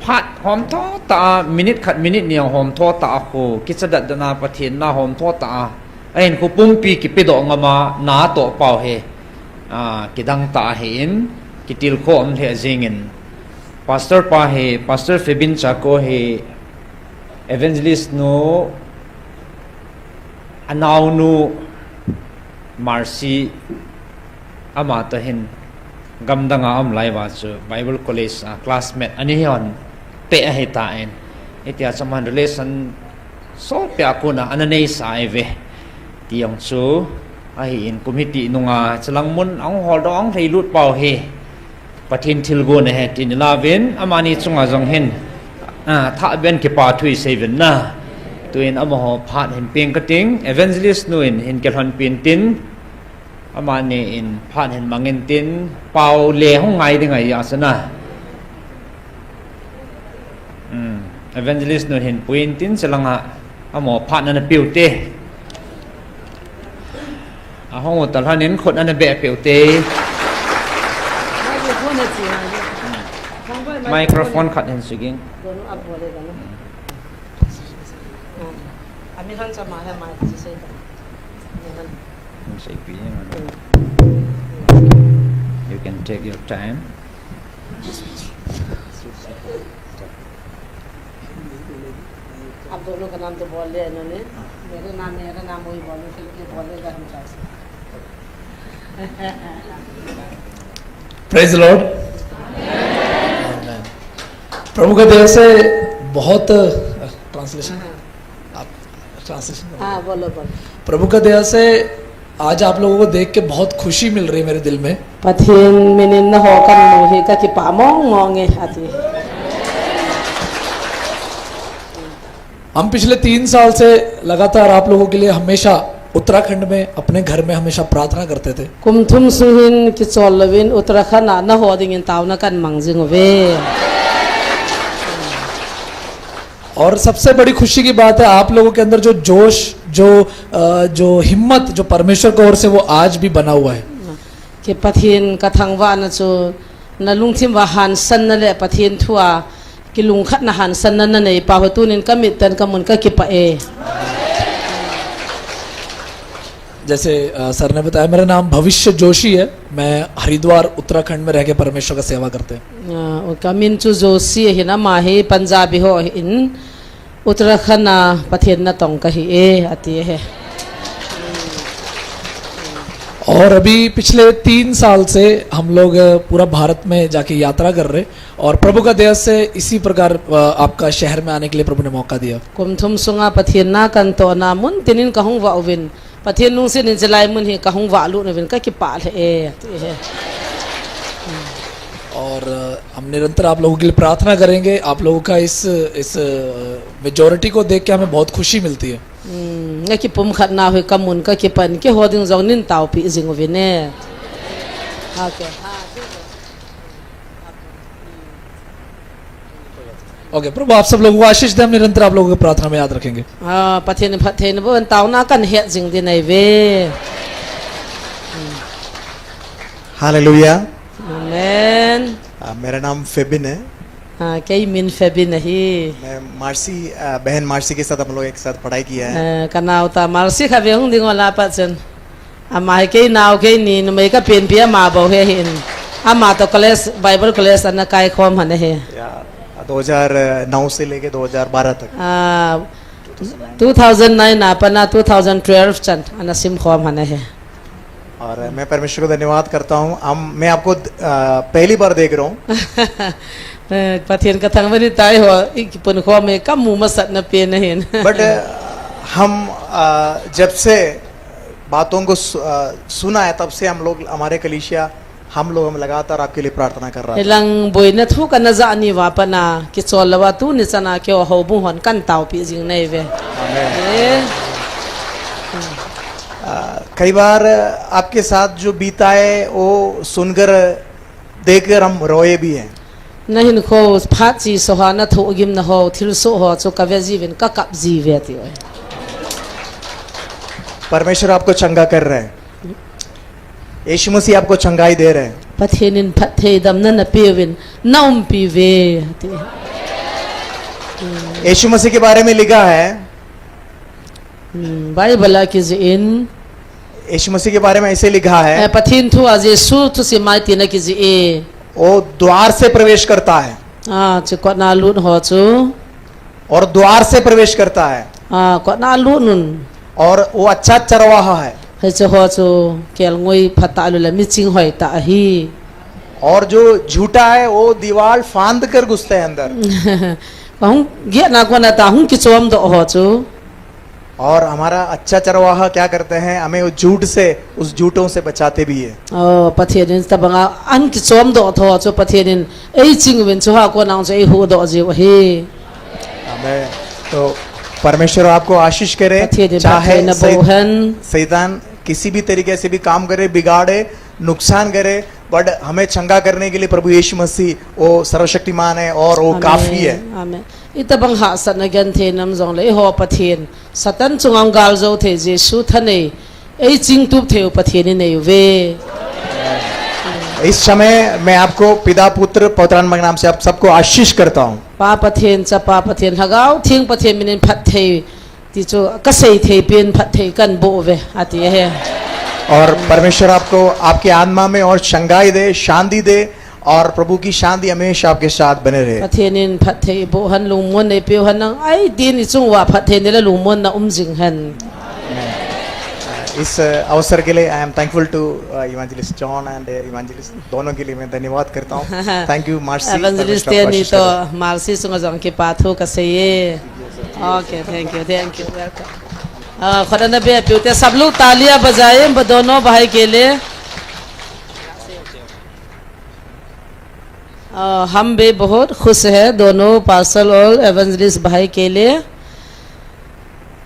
phat homtho tah a, minute khat minute ni a homtho tah a kho kicha datdat na, Pathen na homtho tah a, ahinkho pumpi kipedoh ngam a na atoh pau hi, a, kidang tah ahin, kitilkhou um lheh jengin. Pastor pa hi, Pastor Febin Chako hi, Evangelist nu anaonu Mercy, amatoh hin gamdang a aum lai uva chu Bible College a classmate ani hon peh ahitan, hitia chu aman relation sopi a kona ana neisa ahiuve. Ti jong chu ahin, kum hiti nunga chulang mun ahung holdoh, ahung lhailut pau hi Pathen thilgon ahi tin ilauvin, amani chunga jong hin, a, thahbeh in kipa thu isei uvin na. Tuin amaho phat hin peng kating, Evangelist nu in hin kilhonpin tin, amani in phat hin mangin tin, pau le hung ngai ding ahi asana. Hmm. Evangelist nu hin puiyin tin, chulanga amaho phat ana peh ute. Ahung u talhon in khut ana beh peh ute. Microphone khat hin suging. Hmm, seipi, hmm. You can take your time. आप दोनों का नाम तो बोल लिया इन्होंने। मेरा नाम, मेरा नाम वही बोलो, फिर ये बोलेगा हम कैसे? Praise the Lord. Amen. प्रभु का दया से बहुत, अ, translation। हाँ। आप translation करो। हाँ, बोलो, बोलो। प्रभु का दया से आज आप लोगों को देख के बहुत खुशी मिल रही है मेरे दिल में। Pathen min in naho kamu hi kakipah mong mong e, ati. हम पिछले तीन साल से लगातार आप लोगों के लिए हमेशा उत्तराखंड में अपने घर में हमेशा प्रार्थना करते थे। Kum thum sung hin kichol louvin Uttarakhand a naho dingin taona kamang jing uve. और सबसे बड़ी खुशी की बात है, आप लोगों के अंदर जो जोश, जो, अ, जो हिम्मत, जो परमेश्वर की ओर से, वो आज भी बना हुआ है। Kei Pathen kathangvahna chu nalungthim uva hansanna le Pathen thu a kilungkhatna hansanna nanei pau hi tunin kamit in kamun kakipah e. जैसे, अ, सर ने बताया, मेरा नाम भविष्य जोशी है, मैं हरिद्वार, उत्तराखंड में रह के परमेश्वर का सेवा करते हैं। A, kamin chu Joshi ahin, ama hi Punjabi ho ahin, Uttarakhand a Pathen natong kahi e, ati e. और अभी पिछले तीन साल से हम लोग, अ, पूरा भारत में जाके यात्रा कर रहे, और प्रभु का दया से इसी प्रकार, अ, आपका शहर में आने के लिए प्रभु ने मौका दिया। Kum thum sunga Pathen na katohna mun tinin kahung vah uvin, Pathen lungset in chulai mun hi kahung vahlut uvin kakipah lheh e, ati e. और, अ, हम निरंतर आप लोगों के लिए प्रार्थना करेंगे। आप लोगों का इस, इस, अ, मेजोरिटी को देख के हमें बहुत खुशी मिलती है। Hmm, nakipumkhatna hi kamun kakipah in, keiho ding jong neitaopi jing uvin e. Okay. Okay, प्रभु आप सब लोगों को आशीष दे, हम निरंतर आप लोगों को प्रार्थना में याद रखेंगे। A, Pathen in phatthei naboh in taona kahin het jing ding ahi ve. Hallelujah. Amen. आ, मेरा नाम फेबिन है। Ah, kei min Febin ahi. मैं मार्सी, अ, बहन मार्सी के साथ हम लोग एक साथ पढ़ाई किया है। Ah, kanao ta Marsi kha ve hung ding ola pa chen. Ama hi kei nao kei ni numei ka penpi ama bou hi ahin. Ama toh college, Bible college ana kai khom hana hi. या, दो हज़ार नौ से लेके दो हज़ार बारह तक। Ah, two thousand nine a pat a two thousand twelve chan ana sim khom hana hi. और मैं परमेश्वर को धन्यवाद करता हूँ। हम, मैं आपको, अ, पहली बार देख रहा हूँ। Eh, Pathen kathangvah in tai ho, i kipun khom e, kamu masat na pen ahin. But, अ, हम, अ, जब से बातों को सु-, अ, सुना है, तब से हम लोग, हमारे कलीसिया, हम लोग, हम लगातार आपके लिए प्रार्थना कर रहा था। Hilang boina thu kana ja ni uva pat a, kichol louva tuni chan a keiho houbung hon kan taopi jing nahi uve. आमीन। Eh. अ, कई बार आपके साथ जो बीता है, वो सुनकर, देखकर हम रोए भी हैं। Na hinkho phat chesa ho, na thohgimna ho, thilsoh ho chu kave jiuvin, kakap jiuve ti uve. परमेश्वर आपको चंगा कर रहे हैं। यीशु मसीह आपको चंगाई दे रहे हैं। Pathen in phatthei damna napeh uvin, naumpi uve ti. यीशु मसीह के बारे में लिखा है, Hmm, Bible a kijih in, यीशु मसीह के बारे में ऐसे लिखा है, eh, Pathen thu a Jesu thusim a hitin akijih e. वो द्वार से प्रवेश करता है। Ah, chu kotna lut ho chu. और द्वार से प्रवेश करता है। Ah, kotna lut un. और वो अच्छा चरवाहा है। Hiche ho chu kelngoi phatah lou le miching hoitah ahi. और जो झूठा है, वो दीवार फांद कर घुसता है अंदर। Hung giahna kona ta hung kichomdoh ho chu. और हमारा अच्छा चरवाहा क्या करते हैं? हमें उस झूठ से, उस झूठों से बचाते भी है। Oh, Pathen in tobang a hung kichomdoh tho chu Pathen in eiching uvin chu ha kona chu eihuhdoh jiu ahi. आमीन। तो परमेश्वर आपको आशीष करे। Pathen in चाहे phatthei na boh hen, शैतान किसी भी तरीके से भी काम करे, बिगाड़े, नुकसान करे, but हमें चंगा करने के लिए प्रभु यीशु मसीह वो सर्वशक्तिमान है और वो काफी है। Amen. Amen. Itobang hahsatna genthei nam jongle eiho Pathen, Satan chunga gal jou thei Jesu thanei, eichingtup thei u Pathen inei uve. इस समय मैं आपको पिता, पुत्र, पवित्र आत्मा के नाम से आप सबको आशीष करता हूँ। Pa Pathen, Chapa Pathen, Lhagao Theng Pathen min in phatthei ti chu kasei thei pen phatthei kahin boh uve, ati ahi. और परमेश्वर आपको, आपके आत्मा में और चंगाई दे, शांति दे, और प्रभु की शांति हमेशा आपके साथ बने रहे। Pathen in phatthei boh hen, lungmonna eipeu hen, nang ai din ichung uva phatthei nei le lungmonna um jing hen. इस अवसर के लिए I am thankful to, uh, evangelist John and, uh, evangelist दोनों के लिए मैं धन्यवाद करता हूँ। Thank you, Marcy। Evangelist परमेश्वर आपको teni आशीष to करे। Marcy chunga jong kipa thu kasei e. Okay, thank you, thank you, welcome. Ah, khut ana be peh ute, सब लोग तालियां बजाएं, ब-, दोनों भाई के लिए। अ, हम भी बहुत खुश हैं दोनों पास्टर और इवेंजलिस्ट भाई के लिए।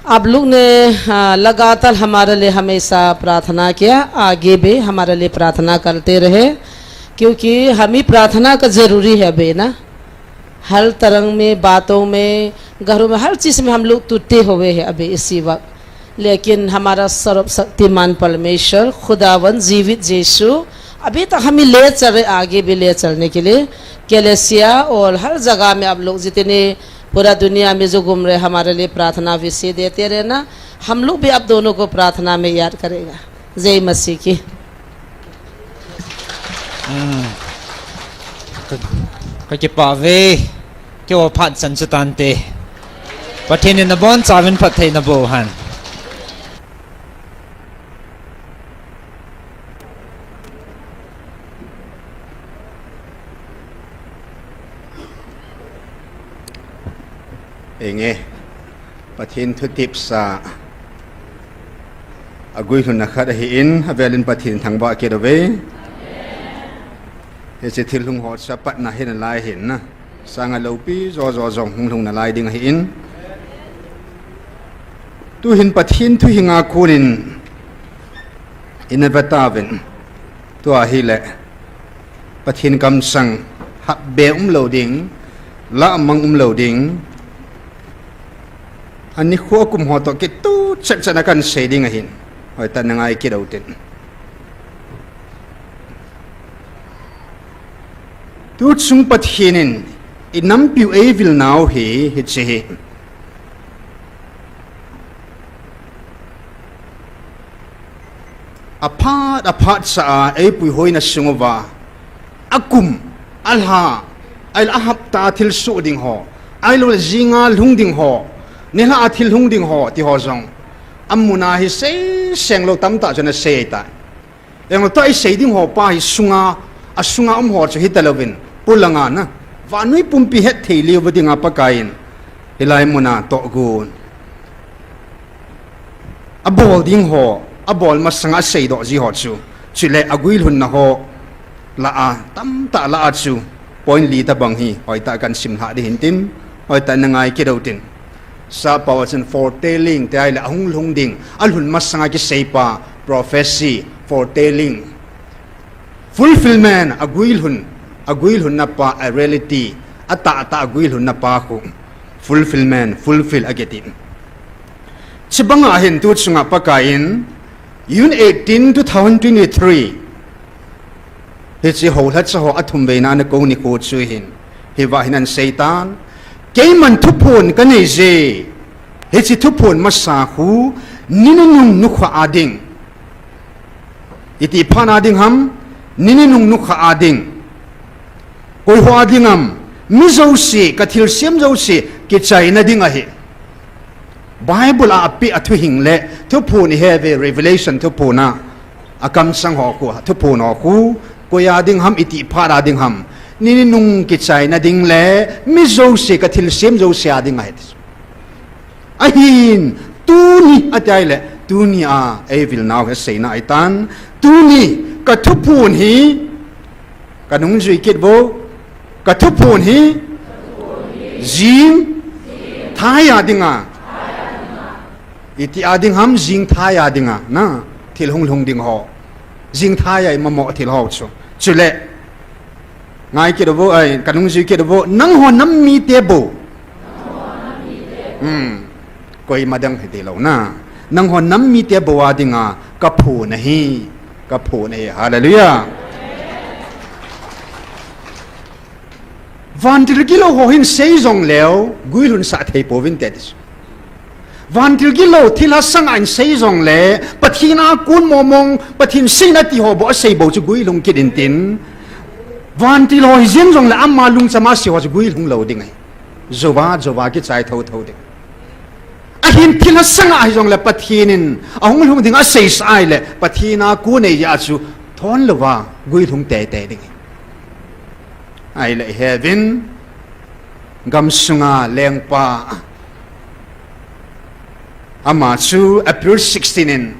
आप लोग ने, अ, लगातार हमारे लिए हमेशा प्रार्थना किया, आगे भी हमारे लिए प्रार्थना करते रहे, क्योंकि हम ही प्रार्थना का ज़रूरी है अभी ना। हर तरह में, बातों में, घरों में, हर चीज़ में हम लोग टूटे हुए हैं अभी इसी वक्त। लेकिन हमारा सर्वशक्तिमान परमेश्वर, खुदावन, जीवित यीशु अभी तक हमें ले चल रहे, आगे भी ले चलने के लिए। कलीसिया और हर जगह में आप लोग जितने पूरा दुनिया में जो घूम रहे, हमारे लिए प्रार्थना विषय देते रहना। हम लोग भी आप दोनों को प्रार्थना में याद करेगा। जय मसीह की। Hmm. Ka, kakipah uve, keiho phat chan chu tante. Pathen in nabonchauvin phatthei naboh hen. Enge, Pathen thutepsa aguilhunna khat ahin, avelin Pathen thangvah kit uve. Hiche thilhung ho chu apatna hi nalai hin na. Sanga loupi jojo jong hung lhung nalai ding ahin. Tuhin Pathen thu hinga konin ina vetauvin. Tua hile Pathen kamsang hatbe umlou ding, lahmang umlou ding. Anikho akum ho toh kitoh chetchet a kahin sei ding ahin. Hoitah in nangai kit utin. Tuchung Pathen in Inampiu eivilnau hi, hiche hi. Aphat, aphat cha a, eipuihoina sung uva. Akum, alha, ahilou le ahapta thilsoh ding ho. Ahilou le jinga lhung ding ho. Nilhah a thil lhung ding ho, ti ho jong. Amun a hi seiseng lou tamtah chu ana sei tai. Engtah isei ding ho pa hi sunga, asunga um ho chu hitalouvin, polanga na. Vannoi pumpi hetthei leuva dinga Pakaiyin. Hilai muna tohgon. Abol ding ho, abol masanga aseidoh ji ho chu. Chule aguilhunna ho. Lah a, tamtah lah a chu. Point li tabang hi, hoitah kahin simlhah ding hintin, hoitah nangai kit utin. Sappao a chun foretelling, tia ahile ahung lhung ding, alhun masanga kiseipa, prophecy, foretelling. Fulfillment, aguilhun, aguilhunna pa, a reality, atahtah aguilhunna pa khu. Fulfillment, fulfill akiti. Chibanga hin tu chunga Pakaiyin, June eighteen, two thousand twenty-three. Hiche houlhacha ho athumveina ana kou nikho chu hin. Hiva hin ana seitan. Keiman thuphon kanei je. Hiche thuphon masa khu, ni nunung nikho a ding. Itih phat a ding ham, ni nunung nikho a ding. Koi ho a ding ham, mi jouse, kathilsem jouse, kichaina ding ahi. Bible a apeh a thuhing le, thuphon ihet uve Revelation thuphon a, akamsang ho khu, thuphon ho khu, koi a ding ham, itih phat a ding ham. Ni nunung kichaina ding le, mi jouse, kathilsem jouse a ding ahi. Ahin, tuni, ati ahile, tuni a, eivilnau hi seina ahitan, tuni, kathuphon hi, kanungjui kit uvo, kathuphon hi, jing, thai a dinga, itih a ding ham jing thai a dinga, na, thil hung lhung ding ho, jing thai a imamo thil ho chu, chule, Ngai kit uvo, ai, kanungjui kit uvo, nangho nam mite bou. Hmm. Koima dang hiti lou na. Nangho nam mite bou a dinga, kaphon ahi. Kaphon ahi. Hallelujah. Vantil gilou ho hin sei jongleu, guilhun sah thei pouvinte ti chu. Vantil gilou thilha sanga hin sei jongle, Pathen a kon mongmong, Pathen seina ti ho bou asei bou chu guilhung kit intin. Vantil ho hijeng jongle ama lungchama sei ho chu guilhung lou ding ahi. Jouva, jouva kichai thotho ding. Ahin thilha sanga hijongle Pathen in ahung lhung ding aseisah ahile, Pathen a kon nei jeh a chu thon louva guilhung teitei ding ahi. Ahile heaven, gamsunga lengpa. Ama chu April sixteen in,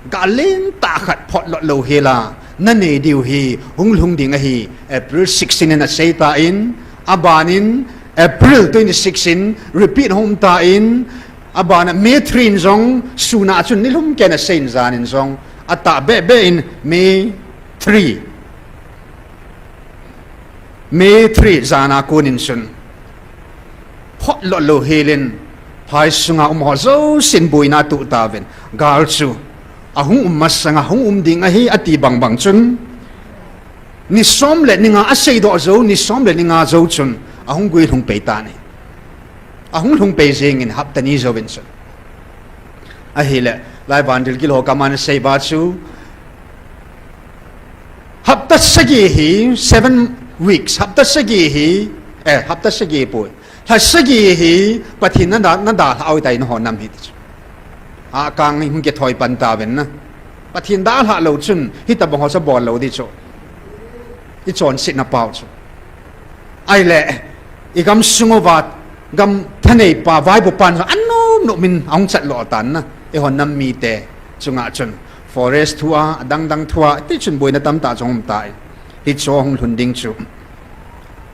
gal lentah khat photlot louhela, nanei diu hi, hung lhung ding ahi, April sixteen in aseitan, abanin, April twenty-six in, repeat hung umtan, abana May three in jong, suna chun nilhum keiyin aseiyin janin jong, atahbeh beh in, May three. May three jana konin chun. Photlot louhelin, phai sunga um ho jousen boina atoh tauvin. Gal chu, ahung um masanga, hung um ding ahi ati bangbang chun. Ni som le ni nga aseidoh jou, ni som le ni nga jou chun, ahung guilhung pei tan ahi. Ahung lhung pei jengin hapta ni jouvin chun. Ahile, lai vantil gilou ho kaman sei ba chu, Hapta sagi hi, seven weeks, hapta sagi hi, eh, hapta sagi poi. Lha sagi hi, Pathen na da, na dalhah u tai nangho nam hi ti chu. A kang hung kithoi pan tauvin na. Pathen dalhah lou chun, hitabang ho chu bol lou ding chu. I chonsetna pau chu. Ahile, i gamsung uva, gam thanei pa, vaipo pan, anom nom in ahung chat lou tan na. Eiho nam mite, chunga chun. Forest thua, adang dang thua, ti chun boina tamtah jong um tai. Hichu hung lhun ding chu.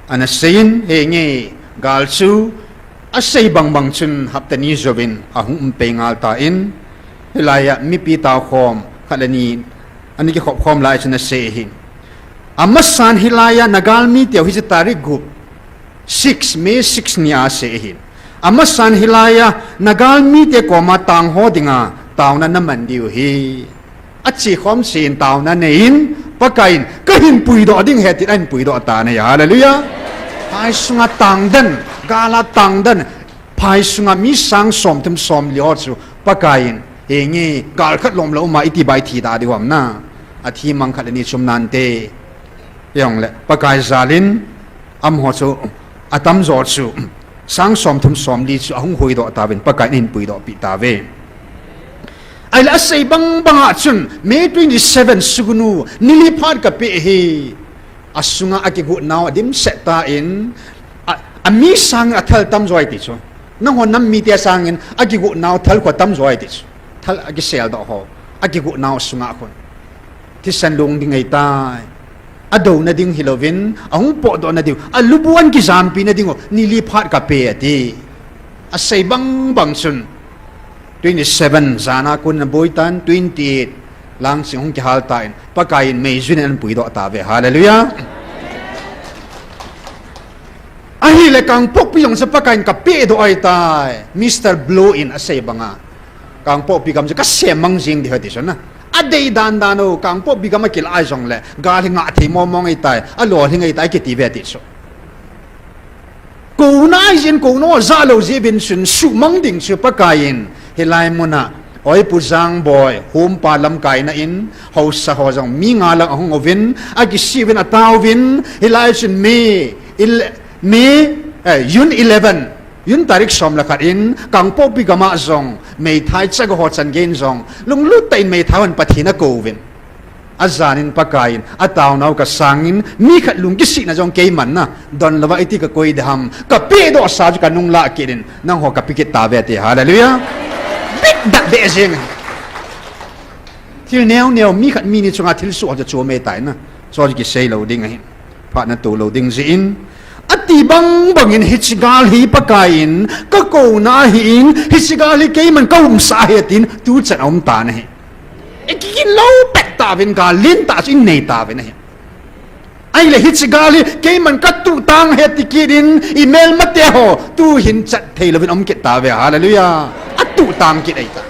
Ana seiyin, henge, gal chu, asei bangbang chun hapta ni jouvin, ahung um pei ngal tan. Hilaiya, mipi tao khom, khat le ni, ana kikhop khom lai chun asei ahi. Amasan hilaiya, na galmi teu hiche tarik gup, six, May six ni a asei ahi. Amasan hilaiya, na galmite koma tangho dinga, taona naman diu ahi. Ache khom chen taona neiyin, Pakaiyin, kahin puidoh ding ahi tin ahin puidoh tan ahi. Hallelujah. Phai sunga tangden, gala tangden, phai sunga mi sang som thum som li ho chu Pakaiyin, henge, gal khat lom lou ma iti bai thi ta di ham na, athi mang khat le ni chum nante. Jongle Pakai jalin, amaho chu atamjo chu sang som thum som li chu ahung huhdoh tauvin, Pakaiyin ahin puidoh pi tauve. Ahile asei bang banga chun, May twenty seven sugnu, ni li phat kapeh hi. Asunga akigot nau adimset tan, a, ami sangin athal tamjo ahi ti chu. Nangho nam mite sangin akigot nau thal khu atamjo ahi ti chu. Thal akisel doh ho, akigot nau sunga khun thisan long ding ahitai. Adouna ding hilouvin, ahung potdoh na diu, alubuan kijampi na diu, ni li phat kapeh ati. Asei bang bang chun, twenty seven jana kon ana boi tan, twenty eight lang sing hung kihal tan, Pakaiyin May jun in ahin puidoh tauve. Hallelujah. Ahile Kangpokpi jong chu Pakaiyin kapehdoh ahitai. Mister Blow in asei banga, Kangpokpi gam chu kasem mang jing di ahi ti chu na. Adei dan dan u, Kangpokpi gam akilah jongle, gal hi ngah thei mong mong ahitai, alolhing ahitai kiti ve ti chu. Kouna ahi jeh in, kouna jah lou jeh uvin chun suhmang ding chu Pakaiyin, hilai muna, oi Pu Jangboi, Hompa lamkaina in, haosa ho jong mi nga lang ahung uvin, akisih uvin, ataovin, hilai chun May, il-, May, eh, June eleven, June tarik som le khat in, Kangpokpi gama jong, meithai chaga ho chan gei in jong, lunglut tah in meithai hon Pathen akouvin. Ajanin Pakaiyin, ataonau kasangin, mi khat lung kisihna jong keiman na, donlouva iti kakoi ding ham, kapehdoh sa chu kanung lah kit in, nangho kape kit tauve ti, hallelujah. Bit dak beh jeng. Thil neo neo, mi khat mi ni chunga thilsoh chu chom ahitai na, chu kisei lou ding ahi. Phatna to lou ding jeh in, ati bang bangin hiche gal hi Pakaiyin kakouna ahin, hiche gal hi keiman kaumsah ahi atin, tuchan aum tan ahi. Ikigin lou pet tauvin, gal lentah chu inei tauvin ahi. Ahile hiche gal hi keiman katuh tang ahi ati kit in, imelmate ho tuhin chat thei louvin aum kit tauve, hallelujah. Atuh tang kit ahitai.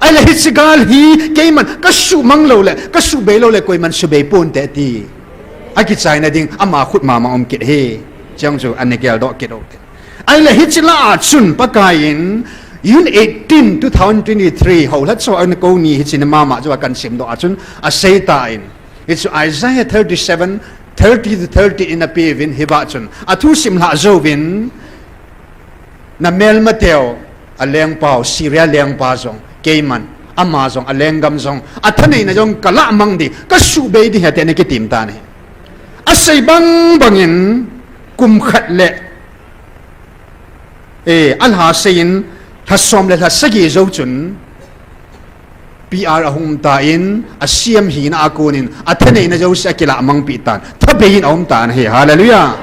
Ahile hiche gal hi keiman kasuhmang loule, kasuhbei loule koiman subei ponte ati. Akichaina ding ama khut mama um kit ahi. Chujong chu ana geldoh kit ute. Ahile hiche lah a chun Pakaiyin, June eighteen, two thousand twenty-three, houlhacha ana kou ni hiche ni mama chu akan simdoh a chun aseitan, hichu Isaiah thirty-seven, thirty to thirty in apeuvin, hiva chun athu simlhah jouvin, namelmateu, alengpau, Syria lengpa jong keiman, ama jong, alenggam jong, athaneina jong kalahmang ding, kasuhbei ding ahi ati ana kitem tan ahi. Asei bang bangin, kum khat le, eh, alha seiyin, lha som le lha sagi jou chun, P R ahung tan, a C M hina a konin, athaneina jouse akilahmangpi tan, thabeiyin aum tan ahi, hallelujah.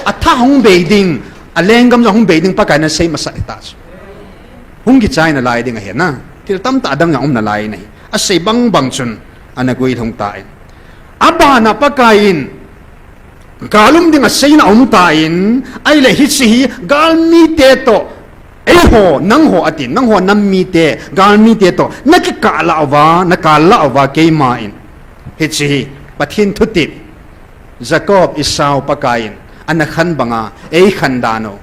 Atha hung bei ding, alenggam jong hung bei ding Pakaiyin asei masat ahitai. Hung kichai nalai ding ahi na, thil tamtah adang jong um nalai ahi. Asei bang bang chun, ana guilhung tan. Abana Pakaiyin, gal um ding aseina aum tan, ahile hiche hi galmite toh, eiho, nangho atin, nangho nam mite, galmite toh nakikah lah uva, nakal lah uva keiman, hiche hi Pathen thutep, Jacob Esau Pakaiyin ana khan banga eikhan dan u,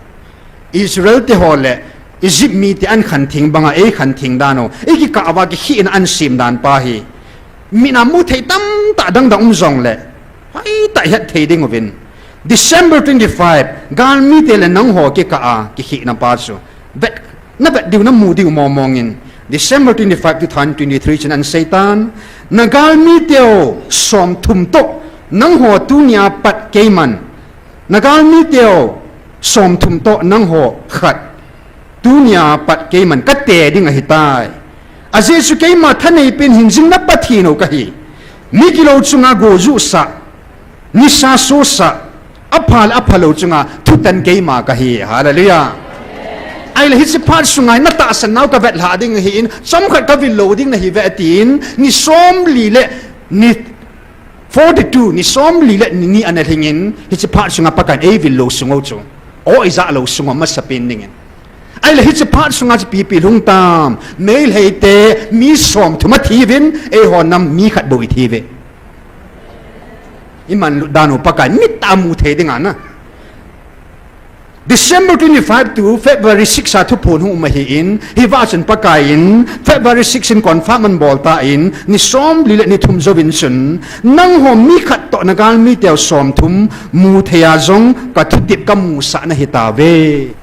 Israel te ho le Egypt mite ahin khan theng banga eikhan theng dan u, ikikah uva kikhehna ahin sem dan pa hi, mina muthei tamtah dangdang um jongle, hoitah ihet thei ding uvin, December twenty-five, galmite le nangho kikah a kikhehna pa chu, vet, navet diu, namu diu mong mongin, December twenty-five, two thousand twenty-three chun ana seitan, nagalmiteu somthum toh nangho tunia pat keiman, nagalmiteu somthum toh nangho khat, tunia pat keiman kate ding ahitai. Ajeh chu keima thaneipen hingjingna Pathen u kahi. Migilou chunga gojuhsah, nisa sosah, apha le aphalou chunga thutan keima kahi. Hallelujah. Ahile hiche phat sunga natahsan nau kavetlhah ding ahin, chomkhat kavil lou ding nahiuve atin, ni somli le ni forty-two, ni somli le ni ni ana lhingin, hiche phat sunga Pakaiyin eivil lou sung u chu, o, ijah lou sung u masapen dingin. Ahile hiche phat sunga chu ipi ipi lhung tam, Meiteite mi somthum athiuvin, eiho nam mi khat bou ithiuve. Iman lut dan u Pakai in mit a mu thei ding a na. December twenty-five to February six a thuphon hung um ahi in, hiva chun Pakai in February six in confirm ahin bol tan, ni somli le ni thum jouvin chun, nangho mi khat toh na galmi teu somthum mu thei a jong ka thutep ka musah na hi tauve.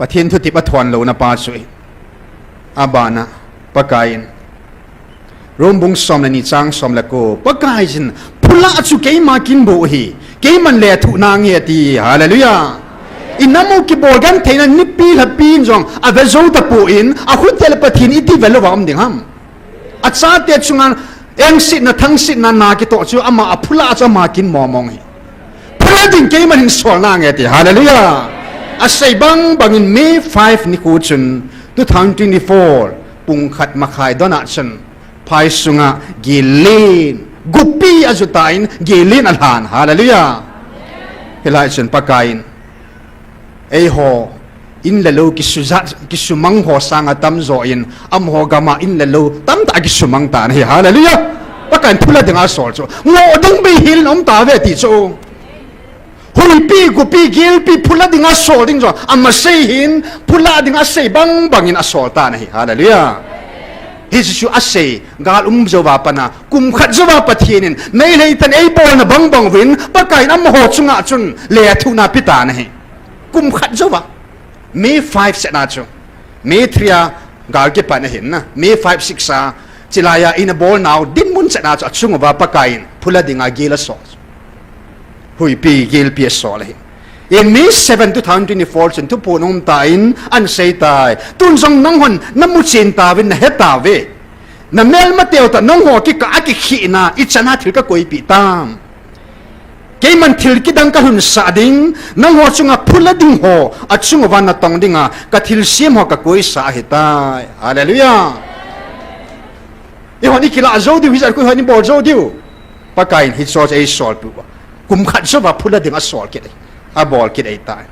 Pathen thutep a thon louna pa chu ahi. Abana, Pakai in. Rom bung som le ni chang som le ko. Pakai in, phulah chu keima kin bou ahi. Keiman lethuh nange ati. Hallelujah. I nam u kibol gentheina nipi lhapi in jong ave jou tapon, ahung tel Pathen iti ve lou va um ding ham. Achate chunga engsetna, thangsetna na kitoh chu ama a phulah chu ama kin mong mong ahi. Phulah ding keiman hin sol nange ati. Hallelujah. Asei bang bangin May five nikho chun two thousand twenty-four pung khat makhai don a chun phai sunga gel len, gupi ajutan gel len alhan. Hallelujah. Hilai chun Pakai in eiho in le lou kisujat, kisumang ho sanga tamjo in, amaho gam a in le lou tamtah kisumang tan ahi. Hallelujah. Pakai in phulah dinga sol chu ngoh ding bei hel in um tauve ti chu. Huipi, gupi, gelpi phulah dinga sol ding jong amasei hin, phulah dinga asei bang bangin asol tan ahi. Hallelujah. Hiche chu asei, gal um jouva pat a, kum khat jouva Pathen in meilhei ten eibolna bang bang uvin, Pakai in amaho chunga chun lethuhna ape tan ahi. Kum khat jouva. May five seh na chu. May three a gal kipan ahin na. May five, six a, chulai a ina bolnau dinmun seh na chu achung uva Pakai in phulah dinga gel asol. Huipi, gelpi asol ahi. In May seven, two thousand twenty-four chun thuphon um tan, asei tai. Tun jong nanghon namu chen tauvin nahe tauve. Namelmateu toh nangho kikah a kikhehna ichan a thil kakoipeh tam. Keiman thil kidang kalhunsah ding, nangho chunga phulah ding ho achung uva natong dinga kathilsem ho kakoisah ahitai. Hallelujah. Eihon ikilah jou diu, hijat khu eihon ibol jou diu. Pakai in hiche chu eisolpeh uva. Kum khat jouva phulah ding asol kit ahi. Abol kit ahitai.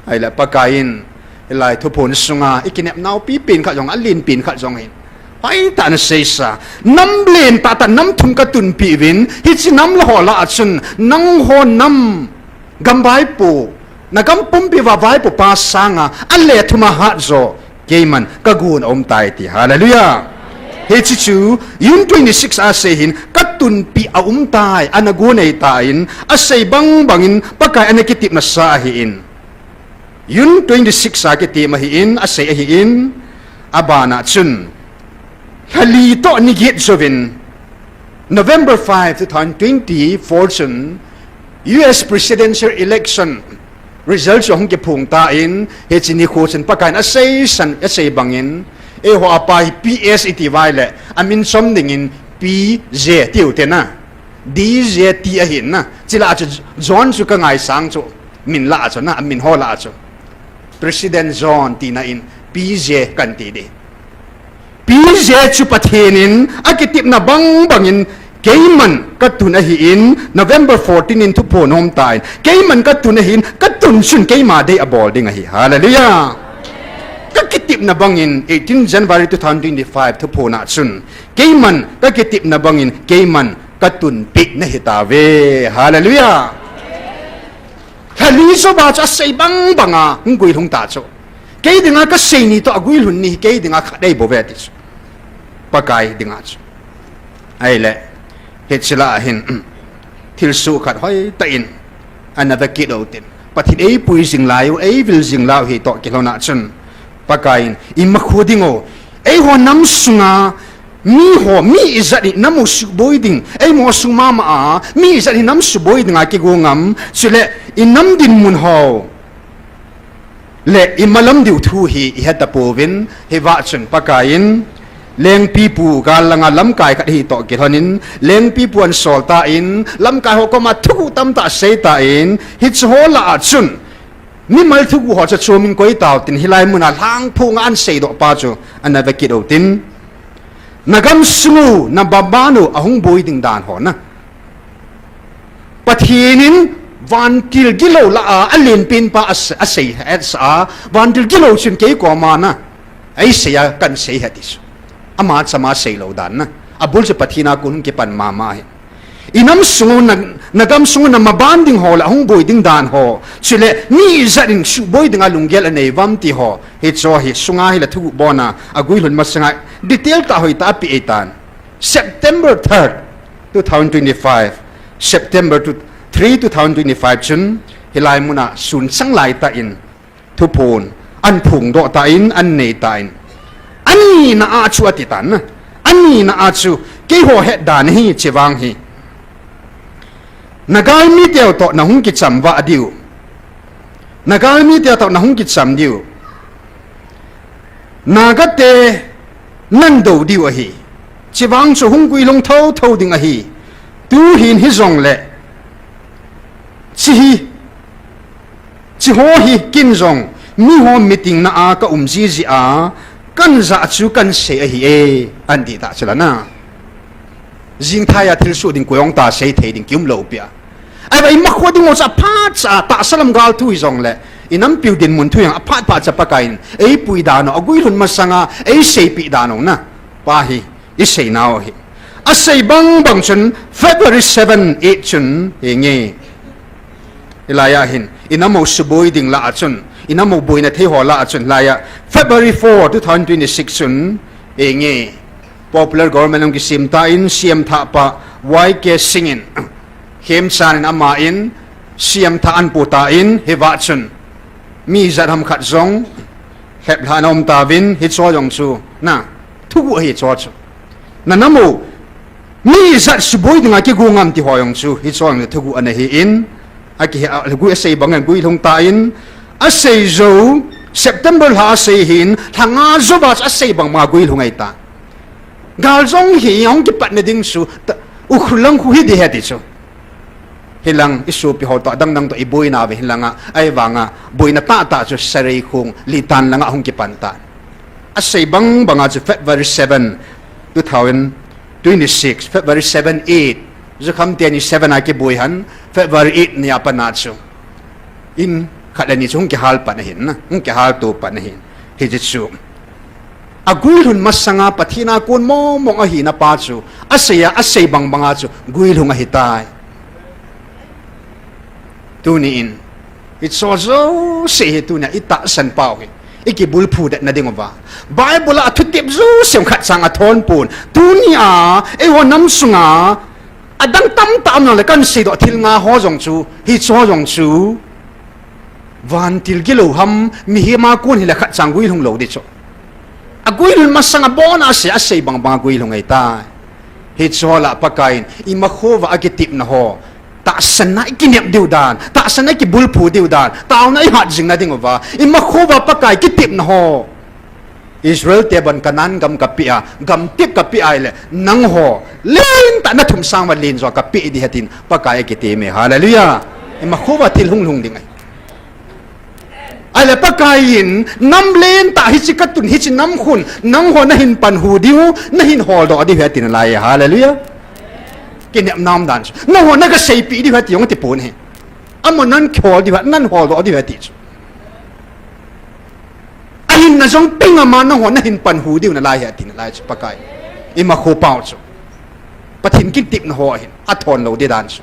Ahile Pakai in, hilai thuphon sunga, ikinepnau pipen khat jong, alen pen khat jong hin. Hoitah in asei sa. Nam len tahtah nam thum katunpeh uvin, hiche nam le ho lah a chun, nangho nam, gam vaipo, nagam pumpi uva vaipo pa sanga, ale thum a hatjo, keiman kagon aum tai ati. Hallelujah. Hiche chu, June twenty-six a asei hin, katunpeh aum tai, ana gon ahitan, asei bang bangin, Pakai ana kitepna sa ahin. June twenty-six a kitem ahin, asei ahin, abana chun, lhali toh ni get jouvin, November five, two thousand twenty-four chun, U S presidential election result chu ahung kiphong tan, hiche nikho chun Pakai in asei san, asei bangin, eiho a pa hi P S iti uva ahile, amin chom dingin P J tiu te na. D J T ahin na. Chule chu John chu kangaisang chu. Min lah a chu na, amin ho lah a chu. President John tina in P J kan ti ding. P J chu Pathen in akitepna bang bangin keiman katun ahin, November fourteen in thuphon aum tan. Keiman katun ahin, katun chun keima dei abol ding ahi. Hallelujah. Kakitepna bangin eighteen January two thousand twenty-five thuphon a chun. Keiman kakitepna bangin keiman katunpeh na hitauve. Hallelujah. Lhali jouva chu asei bang banga hung guilhung ta chu. Kei dinga kasei ni toh aguilhun ni hi kei dinga khat ahi bouve ti chu. Pakai dinga chu. Ahile, hiche lah a hin, thilsoh khat hoitah in, ana vekit u tin. Pathen eipui jing lai u, eivil jing lai u hi toh kilhon a chun. Pakai in, imakhu ding u. Eiho nam sunga, Mi ho, mi ijat in inam u suboi ding, eimo sung mama a, mi ijat in inam suboi ding a kigo ngam, chule inam dinmun ho le imalam diu thu hi ihet tapouvin, hivah chun Pakai in, Lengpipu gal langa lamkai khat hi toh kilhonin, Lengpipu ahin sol tan, lamkai ho koma thuguh tamtah asei tan, hiche ho lah a chun, mimal thuguh ho chu chomin koi tau tin, hilai muna lhangphong a ahin seidoh pa chu ana vekit u tin. Nagam sung u, nababanu ahung boi ding dan ho na. Pathen in vantil gilou lah a, alenpen pa ase-, asei, asa a, vantil gilou chun kei koma na, eisei a kahin sei ahi ti chu. Ama chama seilou dan na. Abul chu Pathen a kon hung kipan mama hi. Inam sung u na, nagam sung u namaban ding ho le ahung boi ding dan ho, chule mi ijat in suboi dinga lunggel anei uvam ti ho, hiche hi sunga hile thuguh bon a, aguilhun masanga detail tah hoitah a ape eitan. September third, two thousand twenty-five, September three, two thousand twenty-five chun, hilai muna sunchang laitah in thuphon ahin phongdoh tan, ahin nei tan. Anina a chu ati tan na. Anina a chu, keiho het dan hi, hiche vang hi, nagalmi teu toh nahung kichamvah diu, nagalmi teu toh nahung kicham diu, Naga te nahin dou diu ahi. Hiche vang chu hung guilhung thotho ding ahi. Tuhin hijongle, hiche hi, hiche ho hi ken jong miho meeting na a kaum jiji a, kahin jah chu kahin sei ahi e, ahin ti ta chu la na. Jingthai a thilsoh ding koi hung ta sei thei ding kium lou pi a. Ahivang imakho ding ho chu aphat cha, tahsa lam gal thu hijongle, inampiu dinmun thu jong aphat phat cha Pakai in eipui dan u, aguilhun masanga eiseipeh dan u na, pa hi isei nau hi. Asei bangbang chun February seven, eight chun hinge. Hilai a hin, inam u suboi ding lah a chun, inam u boina thei ho lah a chun, hilai a February four, two thousand twenty-six chun hinge. Popular government hung kisem tan, C M thah pa Y K Singh in, Khemchand in ama in, C M thah ahin po tan, hivah chun mi ijat ham khat jong lheplhah na um tauvin, hiche jong chu na, thuguh ahi hiche chu. Nanam u, mi ijat suboi dinga kigo ngam ti ho jong chu, hiche jong thuguh ana hin, akihe a, gui asei bang in guilhung tan, asei jou, September lha asei hin, lha nga jouva chu asei bang banga guilhung ahitan. Gal jong hi hung kipatna ding chu, ta, Ukhrul lang khu hi ding ahi ti chu. Hilang isopi ho toh, adang dang toh iboina uve hilanga, ahivanga boina tahtah chu Sareikhong, Litan langa hung kipan tan. Asei bang banga chu February seven, two thousand twenty-six, February seven, eight, Jukham teni seven a kiboi hon, February eight nia pat a chu in khat le ni chu hung kihal pan ahin na, hung kihal to pan ahin. Hiche chu aguilhun masanga Pathen a kon mong mong ahina pa chu, asei a, asei bang banga chu guilhung ahitai. Tuni in, hiche jouse hi tunia itahsan pau hi, ikibulphu det na ding uva, Bible a athutep jouse khat chang athon pon. Tunia eiho nam sunga adang tamtah um jongle kahin seidoh thil nga ho jong chu, hiche jong chu vantil gilou ham, mihem a kon hile khat chang guilhung lou ding chu. Aguilhun masanga abona asei, asei bang banga guilhung ahitai. Hiche ho lah a Pakai in imakhouva akitepna ho, tahsanna ikinep diu dan, tahsanna ikibulphu diu dan, taona ihat jing na ding uva, imakhouva Pakai kitepna ho, Israel te bon Canaan gam kapeh a, gamtep kapeh ahile, nangho lentah nathum sang uva len jo kapeh ding ahi tin Pakai akitem e. Hallelujah. Imakhouva thil hung lhung ding ahi. Ahile Pakai in, nam lentah hiche katun, hiche nam khun nangho nahin panhu diu, nahin holdoh diu ahi tin alai e. Hallelujah. Kinepna um dan chu, nangho naga seipeh diu ahi ti jong ati pon ahi. Amaho nahin hol diu ahi, nahin holdoh diu ahi ti chu. Ahinna jong peng ama nangho nahin panhu diu nalai ahi ati nalai chu Pakai. Imakhou pau chu Pathen kitepna ho ahin, athon lou ding dan chu.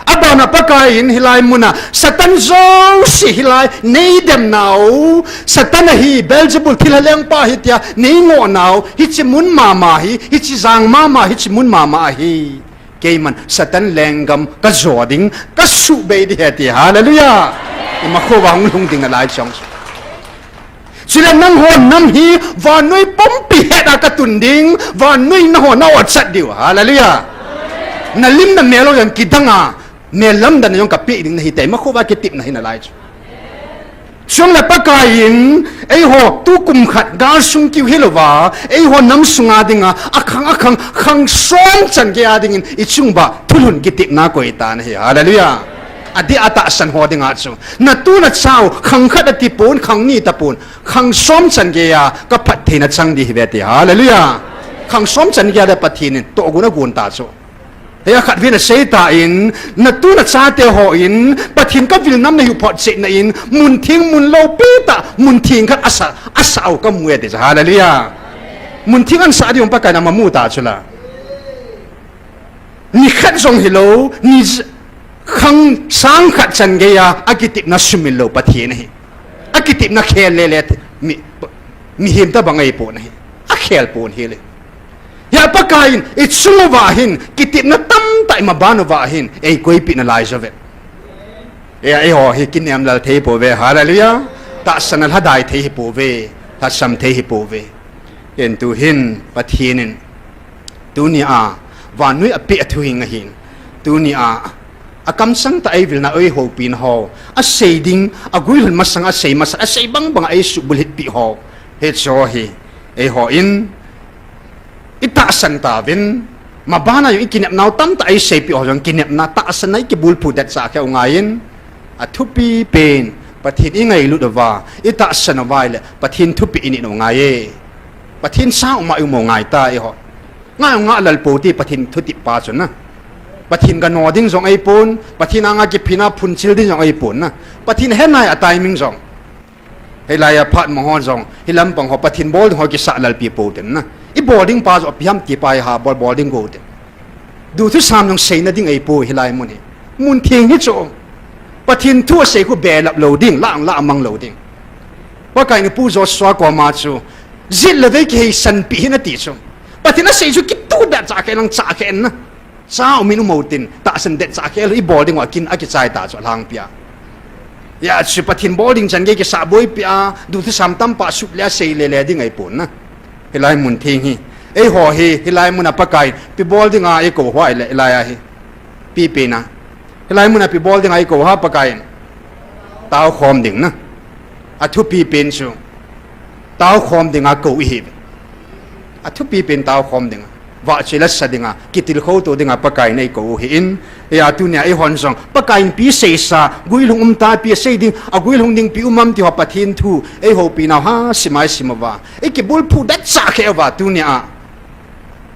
Abana Pakai in hilai muna Satan jouse hilai neidemna u, Satan ahi, Beelzebul thilha lengpa ahi tia neingoh nau, hiche mun mama hi, hiche jang mama, hiche mun mama ahi. Keiman Satan lenggam kajo ding, kasuhbei ding ahi ti. Hallelujah. Imakhouva hung lhung ding nalai chong chu. Chule nangho nam hi vannoi pumpi het a katun ding, vannoi nangho na otchat diu. Hallelujah. Nalim namel ho jong kidang a, mel lamdanna jong kapeh ding nahi ti, makhova kitepna hi nalai chu. Chule Pakai in, eiho tukum khat gal sung kiu hilouva, eiho nam sunga dinga, akhang akhang, khang som chan geiya dingin, ichung uva thulhun kitepna koi tan ahi. Hallelujah. Adeh a tahsan ho dinga chu. Natu nachau, khang khat atipon, khang ni tapon, khang som chan geiya, kaphattheina chang ding ahiuve ti. Hallelujah. Khang som chan geiya le Pathen in, tohgon agon ta chu. Hia khatvei in asei tan, natu nachate hon, Pathen kavil nam nahiu photchetna in, muntheng mun loupi tah, muntheng khat asa, asah u kamu e ti chu. Hallelujah. Muntheng asah ding Pakai in amamu ta chu la. Nikhat jong hilou, ni j-, khang sang khat chan geiya, akitepna sumil lou Pathen ahi. Akitepna khel lele, mi, mihem tobang ahipon ahi. Akhel pon hile. Hia Pakai in, ichung uva hin, kitepna tamtah imaban uva hin, eikoipeh nalai jouve. Hia eiho hi kinem lal thei hipouve, hallelujah. Tahsan a lhadai thei hipouve, lhasam thei hipouve. Hin tuhin, Pathen in, tunia, vannoi apeh a thuhing ahin. Tunia, akamsang tah a eivilna eihoupina ho. Asei ding, aguilhun masang asei masa, asei bangbang a eisuhbulhit peh ho. Hiche ho hi, eihon, itahsan tauvin, mabana jong ikinepnau tamtah eiseipeh ho jong kinepna, tahsan a ikibulphu detchah kheu ngaiyin, athupi pen, Pathen ingailut uva, itahsan uva ahile, Pathen thupeh init u ngai e. Pathen sang uma ium u ngai ta eiho. Ngai u ngai lal pou ti Pathen thutep pa chu na. Pathen gano ding jong ahipon, Pathen anga kiphina phunchil ding jong ahipon na. Pathen ahe nai a timing jong. Hilai a phat mong ho jong, hilam pang ho Pathen bol ding ho kisah lalpi pou tin na. Ibol ding pa jong ipi ham ti pa hi ha bol bol ding go tin. Duthusam jong seina ding ahipoi hilai mun hi. Muntheng hi chu. Pathen thu asei khu belap lou ding, lah lah mang lou ding. Pakai in Pu Joshua koma chu, jet le vei kiheisanpeh hih in ati chu. Pathen asei chu kitoh detchah khel lang chah khel na. Cha umin um u tin, tahsan detchah khel ibol ding u akin akichai ta chu alhangpia. Hia chu Pathen bol ding chan gei kisah boipeh a, duthusam tampa sut le asei lele ding ahipon na. Hilai muntheng hi. Eiho hi, hilai muna Pakai, ipi bol dinga eikou u ahile, hilai a hi. Ipi pen a. Hilai muna ipi bol dinga eikou u ham Pakai in. Taokhom ding na. Athupi pen chu. Taokhom dinga kou ihiuve. Athupi pen taokhom dinga. Vahchoi la sa dinga. Kitilkhou to dinga Pakai in eikou u ahin. Hia tunia eihon jong. Pakai in ipi seisa. Guilhung um ta ipi sei ding. Aguilhung ding ipi um am ti ho Pathen thu. Eihoupinau ha, sim a isim uva. Ikibulphu detchah khel uva tunia.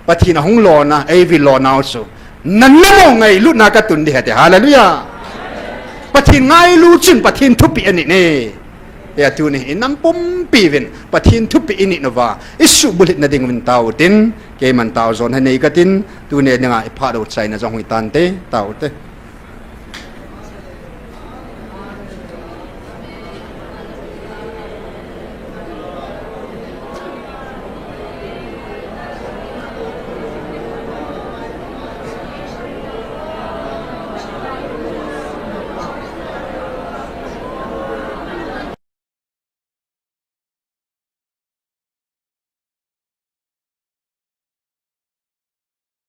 Pathen ahung lona, eivil lonau chu. Nana mo ngailutna katun ding ahi ti. Hallelujah. Pathen ngailu chun Pathen thupeh anit e. Hia tuni in nam pumpi uvin Pathen thupeh init uva. Isuhbulhitna ding uvin tao tin. Keiman tao jon hanei katin. Tuni dinga iphat u chaina jong hung hi tante. Tao te.